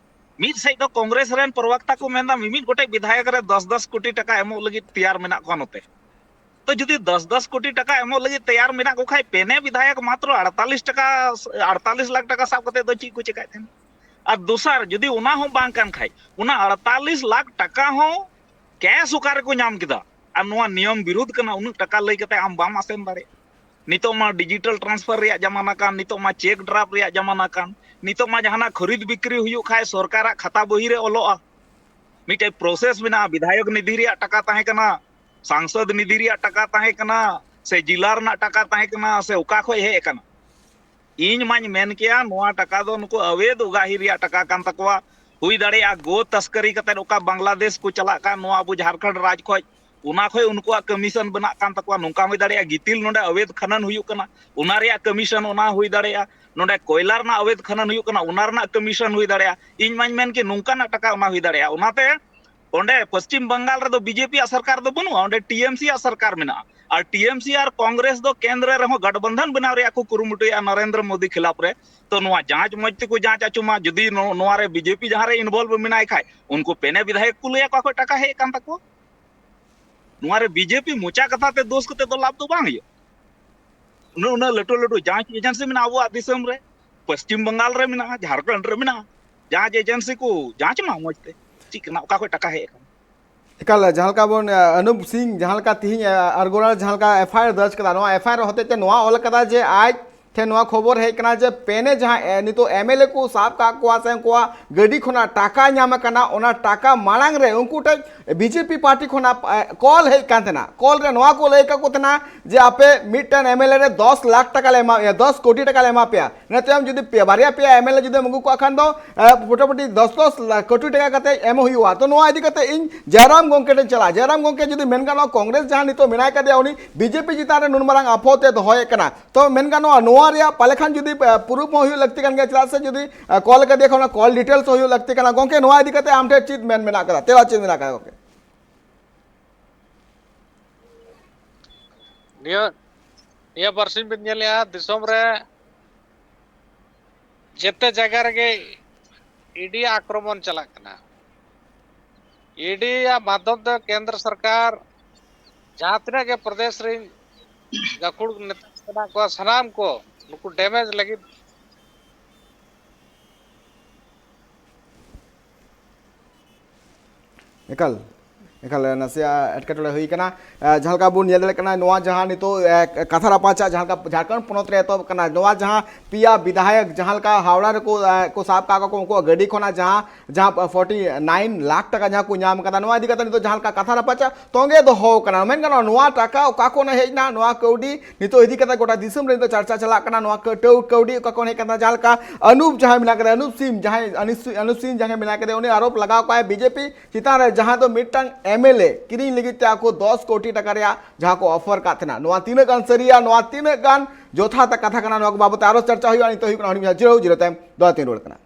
ᱢᱤᱫ ᱥᱮᱫ ᱫᱚ ᱠᱚᱝᱜᱨᱮᱥ ᱨᱮᱱ ᱯᱨᱚᱵᱚᱠᱛᱟ ᱠᱚ ᱢᱮᱱᱫᱟ, ᱢᱤᱢᱤᱫ ᱜᱚᱴᱮᱡ ᱵᱤᱫᱷᱟᱭᱚᱠ ᱨᱮ ᱫᱚᱥ ᱫᱚᱥ ᱠᱳᱴᱤ ᱴᱟᱠᱟ ᱮᱢᱚᱜ ᱞᱟᱹᱜᱤᱫ ᱛᱮᱭᱟᱨ ᱢᱮᱱᱟᱜ ᱠᱚᱣᱟ ᱱᱚᱛᱮ᱾ ᱛᱚ ᱡᱩᱫᱤ ᱫᱚᱥ ᱫᱚᱥ ᱠᱳᱴᱤ ᱴᱟᱠᱟ ᱮᱢᱚᱜ ᱞᱟᱹᱜᱤᱫ ᱛᱮᱭᱟᱨ ᱢᱮᱱᱟᱜ ᱠᱚ ᱠᱷᱟᱡ, ᱯᱮᱱᱮ ᱵᱤᱫᱷᱟᱭᱚᱠ ᱢᱟᱛᱨᱚ ᱟᱲᱛᱟᱞᱤᱥ ᱴᱟᱠᱟ, ᱟᱲᱛᱟᱞᱤᱥ ᱞᱟᱠᱷ ᱴᱟᱠᱟ ᱥᱟᱵ ᱠᱟᱛᱮ ᱫᱚ ᱪᱮᱫ ᱠᱚ ᱪᱮᱠᱟᱭᱮᱫ ᱛᱟᱦᱮᱱᱟ? ᱟᱨ ᱫᱚᱥᱟᱨ, ᱡᱩᱫᱤ ᱚᱱᱟ ᱦᱚᱸ ᱵᱟᱝ ᱠᱟᱱ ᱠᱷᱟᱡ, ᱚᱱᱟ ᱟᱲᱛᱟᱞᱤᱥ ᱞᱟᱠᱷ ᱴᱟᱠᱟ ᱦᱚᱸ ᱠᱮᱥ ᱚᱠᱟ ᱨᱮᱠᱚ ᱧᱟᱢ ᱠᱮᱫᱟ? ᱟᱨ ᱱᱚᱣᱟ ᱱᱤᱭᱚᱢ ᱵᱤᱨᱩᱫᱷ ᱠᱟᱱᱟ, ᱩᱱᱟᱹᱜ ᱴᱟᱠᱟ ᱞᱟᱹᱭ ᱠᱟᱛᱮ ᱟᱢ ᱵᱟᱢ ᱟᱥᱮᱱ ᱫᱟᱲᱮᱭᱟᱜᱼᱟ᱾ ᱱᱤᱛᱚᱜ ᱢᱟ ᱰᱤᱡᱤᱴᱟᱞ ᱴᱨᱟᱱᱥᱯᱷᱟᱨ ᱨᱮᱭᱟᱜ ᱡᱟᱢᱟᱱᱟ ᱠᱟᱱ, ᱱᱤᱛᱚᱜ ᱢᱟ ᱪᱮᱠ ᱰᱨᱟᱯ ᱨᱮᱭᱟᱜ ᱡᱟᱢᱟᱱᱟ ᱠᱟᱱ, ᱱᱤᱛᱚᱜ ᱢᱟ ᱡᱟᱦᱟᱱᱟᱜ ᱠᱷᱚᱨᱤᱫ ᱵᱤᱠᱨᱤ ᱦᱩᱭᱩᱜ ᱠᱷᱟᱡ ᱥᱚᱨᱠᱟᱨᱟᱜ ᱠᱷᱟᱛᱟ ᱵᱚᱦᱤ ᱨᱮ ᱚᱞᱚᱜᱼᱟ᱾ ᱢᱤᱫᱴᱮᱡ ᱯᱨᱚᱥᱮᱥ ᱢᱮᱱᱟᱜᱼᱟ, ᱵᱤᱫᱷᱟᱭᱚᱠ ᱱᱤᱫᱷᱤ ᱨᱮᱭᱟᱜ ᱴᱟᱠᱟ ᱛᱟᱦᱮᱸ ᱠᱟᱱᱟ, ᱥᱟᱝᱥᱚᱫ ᱱᱤᱫᱷᱤ ᱨᱮᱭᱟᱜ ᱴᱟᱠᱟ ᱛᱟᱦᱮᱸ ᱠᱟᱱᱟ, ᱥᱮ ᱡᱤᱞᱟ ᱨᱮᱱᱟᱜ ᱴᱟᱠᱟ ᱛᱟᱦᱮᱸ ᱠᱟᱱᱟ, ᱥᱮ ᱚᱠᱟ ᱠᱷᱚᱡ ᱦᱮᱡ ᱟᱠᱟᱱᱟ? ᱤᱧ ᱢᱟᱧ ᱢᱮᱱ ᱠᱮᱭᱟ, ᱱᱚᱣᱟ ᱴᱟᱠᱟ ᱫᱚ ᱱᱩᱠᱩ ᱟᱣᱮᱫ ᱩᱜᱟᱦᱤ ᱨᱮᱭᱟᱜ ᱴᱟᱠᱟ ᱠᱟᱱ ᱛᱟᱠᱚᱣᱟ᱾ ᱦᱩᱭ ᱫᱟᱲᱮᱭᱟᱜᱼᱟ ᱜᱳ ᱛᱟᱥᱠᱟᱨᱤ ᱠᱟᱛᱮ ᱚᱠᱟ ᱵᱟᱝᱞᱟᱫᱮᱥ ᱠᱚ ᱪᱟᱞᱟᱜ ᱠᱟᱱ ᱱᱚᱣᱟ ᱟᱵᱚ ᱡᱷᱟᱲᱠᱷᱚᱸᱰ ᱨᱟᱡᱽ ᱠᱷᱚᱡ, ᱚᱱᱟ ᱠᱷᱚᱡ ᱩᱱᱠᱩᱣᱟᱜ ᱠᱚᱢᱤᱥᱚᱱ ᱵᱮᱱᱟᱜ ᱠᱟᱱ ᱛᱟᱠᱚᱣᱟ, ᱱᱚᱝᱠᱟ ᱦᱩᱭ ᱫᱟᱲᱮᱭᱟᱜᱼᱟ ᱜᱤᱛᱤᱞ ᱱᱚᱰᱮ ᱟᱣᱮᱫ ᱠᱷᱟᱱᱟᱱ ᱦᱩᱭᱩᱜ ᱠᱟᱱᱟ, ᱚᱱᱟ ᱨᱮᱭᱟᱜ ᱠᱚᱢᱤᱥᱚᱱ ᱚᱱᱟ ᱦᱩᱭ ᱫᱟᱲᱮᱭᱟᱜᱼᱟ, ᱱᱚᱰᱮ ᱠᱚᱭᱞᱟ ᱨᱮᱱᱟᱜ ᱟᱣᱮᱫ ᱠᱷᱟᱱᱟᱱ ᱦᱩᱭᱩᱜ ᱠᱟᱱᱟ, ᱚᱱᱟ ᱨᱮᱱᱟᱜ ᱠᱚᱢᱤᱥᱚᱱ ᱦᱩᱭ ᱫᱟᱲᱮᱭᱟᱜᱼᱟ᱾ ᱤᱧ ᱢᱟᱧ ᱢᱮᱱ ᱠᱮ ᱱᱚᱝᱠᱟᱱᱟᱜ ᱴᱟᱠᱟ ᱚᱱᱟ ᱦᱩᱭ ᱫᱟᱲᱮᱭᱟᱜᱼᱟ᱾ ᱚᱱᱟᱛᱮ ᱚᱸᱰᱮ ᱯᱚᱥᱪᱤᱢ ᱵᱟᱝᱜᱟᱞ ᱨᱮᱫᱚ ᱵᱤᱡᱮᱯᱤ ᱭᱟᱜ ᱥᱚᱨᱠᱟᱨ ᱫᱚ ᱵᱟᱹᱱᱩᱜᱼᱟ, ᱚᱸᱰᱮ ᱴᱤᱮᱢᱥᱤ ᱭᱟᱜ ᱥᱚᱨᱠᱟᱨ ᱢᱮᱱᱟᱜᱼᱟ᱾ ᱟᱨ ᱴᱤᱮᱢᱥᱤ ᱟᱨ ᱠᱚᱝᱜᱨᱮᱥ ᱫᱚ ᱠᱮᱱᱫᱨᱚ ᱨᱮᱦᱚᱸ ᱜᱟᱴᱵᱚᱱᱫᱷᱚᱱ ᱵᱮᱱᱟᱣ ᱨᱮᱭᱟᱜ ᱠᱚ ᱠᱩᱨᱩᱢᱩᱴᱩᱭᱮᱫᱼᱟ ᱱᱚᱨᱮᱱᱫᱨᱚ ᱢᱳᱫᱤ ᱠᱷᱤᱞᱟᱯ ᱨᱮ᱾ ᱛᱚ ᱱᱚᱣᱟ ᱡᱟᱸᱪ ᱢᱚᱡᱽ ᱛᱮᱠᱚ ᱡᱟᱸᱪ ᱟᱪᱚ ᱢᱟ, ᱡᱩᱫᱤ ᱱᱚ-, ᱱᱚᱣᱟ ᱨᱮ ᱵᱤᱡᱮᱯᱤ ᱡᱟᱦᱟᱸ ᱨᱮ ᱤᱱᱵᱚᱞᱵᱷ ᱢᱮᱱᱟᱭ ᱠᱷᱟᱡ, ᱩᱱᱠᱩ ᱯᱮᱱᱮ ᱵᱤᱫᱷᱟᱭᱚᱠ ᱠᱚ ᱞᱟᱹᱭᱟ ᱚᱠᱟ ᱠᱷᱚᱡ ᱴᱟᱠᱟ ᱦᱮᱡ ᱟᱠᱟᱱ ᱛᱟᱠᱚᱣᱟ᱾ ᱱᱚᱣᱟ ᱨᱮ ᱵᱤᱡᱮᱯᱤ ᱢᱚᱪᱟ ᱠᱟᱛᱷᱟ ᱛᱮ ᱫᱳᱥ ᱠᱟᱛᱮ ᱫᱚ ᱞᱟᱵᱷ ᱫᱚ ᱵᱟᱝ ᱦᱩᱭᱩᱜᱼᱟ᱾ ᱩᱱᱟᱹᱜ, ᱩᱱᱟᱹᱜ ᱞᱟᱹᱴᱩ ᱞᱟᱹᱴᱩ ᱡᱟᱸᱪ ᱮᱡᱮᱱᱥᱤ ᱢᱮᱱᱟᱜᱼᱟ ᱟᱵᱚᱣᱟᱜ ᱫᱤᱥᱚᱢ ᱨᱮ, ᱯᱚᱥᱪᱤᱢ ᱵᱟᱝᱜᱟᱞ ᱨᱮ ᱢᱮᱱᱟᱜᱼᱟ, ᱡᱷᱟᱲᱠᱷᱚᱸᱰ ᱨᱮ ᱢᱮᱱᱟᱜᱼᱟ᱾ ᱡᱟᱸᱪ ᱮᱡᱮᱱᱥᱤ ᱠᱚ ᱡᱟᱸᱪ ᱢᱟ ᱢᱚᱡᱽ ᱛᱮ, ᱪᱮᱫ ᱠᱟᱱᱟ, ᱚᱠᱟ ᱠᱷᱚᱡ ᱴᱟᱠᱟ ᱦᱮᱡ ᱟᱠᱟᱱᱟ᱾ ᱮᱠᱟᱞ, ᱡᱟᱦᱟᱸ ᱞᱮᱠᱟ ᱵᱚᱱ, ᱟᱹᱱᱩᱯ ᱥᱤᱝ ᱡᱟᱦᱟᱸ ᱞᱮᱠᱟ ᱛᱤᱦᱤᱧ, ᱟᱨᱜᱳᱲᱟ ᱡᱟᱦᱟᱸ ᱞᱮᱠᱟ ᱮᱯᱷ ᱟᱭ ᱟᱨ ᱫᱚᱨᱡᱽ ᱠᱟᱫᱟ, ᱱᱚᱣᱟ ᱮᱯᱷ ᱟᱭ ᱟᱨ ᱦᱚᱛᱮᱡ ᱛᱮ ᱱᱚᱣᱟ ᱚᱞ ᱠᱟᱫᱟ ᱡᱮ ᱟᱡ ᱴᱷᱮᱱ ᱱᱚᱣᱟ ᱠᱷᱚᱵᱚᱨ ᱦᱮᱡ ᱠᱟᱱᱟ ᱡᱮ ᱯᱮᱱᱮ ᱡᱟᱦᱟᱸ, ᱮ, ᱱᱤᱛᱚᱜ ᱮᱢᱮᱞᱮ ᱠᱚ ᱥᱟᱵ ᱠᱟᱜ ᱠᱚᱣᱟ ᱥᱮ ᱩᱱᱠᱩᱣᱟᱜ ᱜᱟᱹᱰᱤ ᱠᱷᱚᱱᱟᱜ ᱴᱟᱠᱟ ᱧᱟᱢ ᱟᱠᱟᱱᱟ, ᱚᱱᱟ ᱴᱟᱠᱟ ᱢᱟᱲᱟᱝ ᱨᱮ ᱩᱱᱠᱩ ᱴᱷᱮᱱ ᱵᱤᱡᱮᱯᱤ ᱯᱟᱨᱴᱤ ᱠᱷᱚᱱᱟᱜ, ᱮ, ᱠᱚᱞ ᱦᱮᱡ ᱠᱟᱱ ᱛᱟᱦᱮᱱᱟ᱾ ᱠᱚᱞ ᱨᱮ ᱱᱚᱣᱟ ᱠᱚ ᱞᱟᱹᱭ ᱟᱠᱟᱫ ᱠᱚ ᱛᱟᱦᱮᱱᱟ ᱡᱮ ᱟᱯᱮ ᱢᱤᱫᱴᱮᱱ ᱮᱢᱮᱞᱮ ᱨᱮ ᱫᱚᱥ ᱞᱟᱠᱷ ᱴᱟᱠᱟ ᱞᱮ ᱮᱢᱟ ᱯᱮᱭᱟ, ᱫᱚᱥ ᱠᱳᱴᱤ ᱴᱟᱠᱟ ᱞᱮ ᱮᱢᱟ ᱯᱮᱭᱟ᱾ ᱤᱱᱟᱹ ᱛᱟᱭᱚᱢ ᱡᱩᱫᱤ ᱯᱮ, ᱵᱟᱨᱭᱟ ᱯᱮᱭᱟ ᱮᱢᱮᱞᱮ ᱡᱩᱫᱤᱢ ᱟᱹᱜᱩ ᱠᱚᱣᱟ ᱠᱷᱟᱱ ᱫᱚ, ᱮ, ᱢᱚᱴᱟᱢᱩᱴᱤ ᱫᱚᱥ ᱫᱚᱥ ᱞᱟᱠᱷ ᱠᱳᱴᱤ ᱴᱟᱠᱟ ᱠᱟᱛᱮ ᱮᱢ ᱦᱩᱭᱩᱜᱼᱟ᱾ ᱛᱚ ᱱᱚᱣᱟ ᱤᱫᱤ ᱠᱟᱛᱮ ᱤᱧ ᱡᱟᱭᱨᱟᱢ ᱜᱚᱢᱠᱮ ᱴᱷᱮᱱ ᱪᱟᱞᱟᱜᱼᱟ᱾ ᱡᱟᱭᱨᱟᱢ ᱜᱚᱢᱠᱮ, ᱡᱩᱫᱤ ᱢᱮᱱ ᱜᱟᱱᱚᱜᱼᱟ, ᱠᱚᱝᱜᱨᱮᱥ ᱡᱟᱦᱟᱸ ᱱᱤᱛᱚᱜ ᱢᱮᱱᱟᱭ ᱠᱟᱫᱮᱭᱟ, ᱩᱱᱤ ᱵᱤᱡᱮᱯᱤ ᱪᱮᱛᱟᱱ ᱨᱮ ᱱᱩᱱ ᱢᱟᱨᱟᱝ ᱟᱯᱷᱚᱛ ᱮ ᱫᱚᱦᱚᱭᱮᱫ ᱠᱟᱱᱟ, ᱛᱚ ᱢᱮᱱ ᱜᱟᱱᱚᱜᱼᱟ, ᱱᱚᱣᱟ ᱨᱮᱭᱟᱜ ᱯᱟᱞᱮ ᱠᱷᱟᱱ ᱡᱩᱫᱤ, ᱮ, proof ᱦᱚᱸ ᱦᱩᱭᱩᱜ ᱞᱟᱹᱠᱛᱤ ᱠᱟᱱ ᱜᱮᱭᱟ, ᱪᱮᱫᱟᱜ ᱥᱮ ᱡᱩᱫᱤ, ᱮ, ᱠᱚᱞ ᱠᱟᱫᱮᱭᱟ ᱠᱷᱟᱱ ᱚᱱᱟ ᱠᱚᱞ details ᱦᱚᱸ ᱦᱩᱭᱩᱜ ᱞᱟᱹᱠᱛᱤ ᱠᱟᱱᱟ᱾ ᱜᱚᱢᱠᱮ, ᱱᱚᱣᱟ ᱤᱫᱤ ᱠᱟᱛᱮ ᱟᱢ ᱴᱷᱮᱱ ᱪᱮᱫ ᱢᱮᱱ ᱢᱮᱱᱟᱜ ᱠᱟᱫᱟ, ᱛᱮᱞᱟ ᱪᱮᱫ ᱢᱮᱱᱟᱜ ᱠᱟᱫᱟ ᱜᱚᱢᱠᱮ? ᱱᱤᱭᱟᱹ, ᱱᱤᱭᱟᱹ ᱵᱟᱨᱥᱤᱧ ᱵᱤᱱ ᱧᱮᱞᱮᱜᱼᱟ, ᱫᱤᱥᱚᱢ ᱨᱮ ᱡᱮᱛᱮ ᱡᱟᱭᱜᱟ ᱨᱮᱜᱮ ᱤᱰᱤ ᱟᱠᱨᱚᱢᱚᱱ ᱪᱟᱞᱟᱜ ᱠᱟᱱᱟ᱾ ᱤᱰᱤ ᱭᱟᱜ ᱢᱟᱫᱽᱫᱷᱚᱢ ᱛᱮ ᱠᱮᱱᱫᱨᱚ ᱥᱚᱨᱠᱟᱨ ᱡᱟᱦᱟᱸ ᱛᱤᱱᱟᱹᱜ ᱜᱮ ᱯᱨᱚᱫᱮᱥ ᱨᱮᱱ ᱜᱟᱹᱠᱷᱩᱲ ᱱᱮᱛᱟ ᱢᱮᱱᱟᱜ ᱠᱚᱣᱟ, ᱥᱟᱱᱟᱢ ᱠᱚ ᱱᱩᱠᱩ damage ᱞᱟᱹᱜᱤᱫ᱾ ᱮᱠᱟᱞ, ᱮᱠᱟᱞ, ᱱᱟᱥᱮᱭᱟᱜ ᱮᱴᱠᱮᱴᱚᱬᱮ ᱦᱩᱭ ᱠᱟᱱᱟ᱾ ᱮ, ᱡᱟᱦᱟᱸ ᱞᱮᱠᱟ ᱵᱚᱱ ᱧᱮᱞ ᱫᱟᱲᱮᱭᱟᱜ ᱠᱟᱱᱟ, ᱱᱚᱣᱟ ᱡᱟᱦᱟᱸ ᱱᱤᱛᱚᱜ, ᱮ, ᱠᱟᱛᱷᱟ ᱨᱟᱯᱟᱪᱟᱜ ᱡᱟᱦᱟᱸ ᱞᱮᱠᱟ ᱡᱷᱟᱲᱠᱷᱚᱸᱰ ᱯᱚᱱᱚᱛ ᱨᱮ ᱮᱛᱚᱦᱚᱵ ᱠᱟᱱᱟ, ᱱᱚᱣᱟ ᱡᱟᱦᱟᱸ ᱯᱮᱭᱟ ᱵᱤᱫᱷᱟᱭᱚᱠ ᱡᱟᱦᱟᱸ ᱞᱮᱠᱟ ᱦᱟᱣᱲᱟ ᱨᱮᱠᱚ, ᱮ, ᱠᱚ ᱥᱟᱵ ᱠᱟᱜ ᱠᱚ, ᱩᱱᱠᱩᱣᱟᱜ ᱜᱟᱹᱰᱤ ᱠᱷᱚᱱᱟᱜ ᱡᱟᱦᱟᱸ, ᱡᱟᱦᱟᱸ forty nine ᱞᱟᱠᱷ ᱴᱟᱠᱟ ᱡᱟᱦᱟᱸ ᱠᱚ ᱧᱟᱢ ᱠᱟᱫᱟ, ᱱᱚᱣᱟ ᱤᱫᱤ ᱠᱟᱛᱮ ᱱᱤᱛᱚᱜ ᱡᱟᱦᱟᱸ ᱞᱮᱠᱟ ᱠᱟᱛᱷᱟ ᱨᱟᱯᱟᱪᱟᱜ ᱛᱚᱸᱜᱮ ᱫᱚᱦᱚ ᱠᱟᱱᱟ᱾ ᱢᱮᱱ ᱜᱟᱱᱚᱜᱼᱟ, ᱱᱚᱣᱟ ᱴᱟᱠᱟ ᱚᱠᱟ ᱠᱷᱚᱱ ᱦᱮᱡ ᱮᱱᱟ, ᱱᱚᱣᱟ ᱠᱟᱹᱣᱰᱤ ᱱᱤᱛᱚᱜ ᱤᱫᱤ ᱠᱟᱛᱮ ᱜᱚᱴᱟ ᱫᱤᱥᱚᱢ ᱨᱮ ᱱᱤᱛᱚᱜ ᱪᱟᱨᱪᱟ ᱪᱟᱞᱟᱜ ᱠᱟᱱᱟ᱾ ᱱᱚᱣᱟ ᱠᱟᱹᱣ-, ᱠᱟᱹᱣᱰᱤ ᱚᱠᱟ ᱠᱷᱚᱱ ᱦᱮᱡ ᱠᱟᱱᱟ, ᱡᱟᱦᱟᱸ ᱞᱮᱠᱟ ᱟᱱᱩᱯ ᱡᱟᱦᱟᱸᱭ ᱢᱮᱱᱟᱜ ᱠᱟᱫᱮᱭᱟ, ᱟᱱᱩᱯ ᱥᱤᱝ ᱡᱟᱦᱟᱸᱭ, ᱟᱱᱩᱯ ᱥᱤ-, ᱟᱱᱩᱯ ᱥᱤᱝ ᱡᱟᱦᱟᱸᱭ ᱢᱮᱱᱟᱜ ᱠᱟᱫᱮᱭᱟ, ᱩᱱᱤ ᱟᱨᱳᱯ ᱞᱟᱜᱟᱣ ᱠᱚᱣᱟᱭ ᱵᱤᱡᱮᱯᱤ ᱪᱮᱛᱟᱱ ᱨᱮ, ᱡᱟᱦᱟᱸ ᱫᱚ ᱢᱤᱫᱴᱟᱝ ᱮᱢᱮᱞᱮ ᱠᱤᱨᱤᱧ ᱞᱟᱹᱜᱤᱫ ᱛᱮ ᱟᱠᱚ ᱫᱚᱥ ᱠᱳᱴᱤ ᱴᱟᱠᱟ ᱨᱮᱭᱟᱜ ᱡᱟᱦᱟᱸ ᱠᱚ offer ᱠᱟᱫ ᱛᱟᱦᱮᱱᱟ᱾ ᱱᱚᱣᱟ ᱛᱤᱱᱟᱹᱜ ᱜᱟᱱ ᱥᱟᱹᱨᱤᱭᱟ, ᱱᱚᱣᱟ ᱛᱤᱱᱟᱹᱜ ᱜᱟᱱ ᱡᱚᱛᱷᱟᱛ ᱠᱟᱛᱷᱟ ᱠᱟᱱᱟ, ᱱᱚᱣᱟ ᱠᱚ ᱵᱟᱵᱚᱛ ᱛᱮ ᱟᱨᱚ ᱪᱟᱨᱪᱟ ᱦᱩᱭᱩᱜᱼᱟ᱾ ᱱᱤᱛᱚᱜ ᱦᱩᱭᱩᱜ ᱠᱟᱱᱟ ᱦᱩᱰᱤᱧ ᱡᱤᱨᱟᱹᱣ, ᱡᱤᱨᱟᱹᱣ ᱛᱟᱭᱚᱢ ᱫᱚᱦᱲᱟ ᱛᱮᱧ ᱨᱩᱣᱟᱹᱲ ᱠᱟᱱᱟ᱾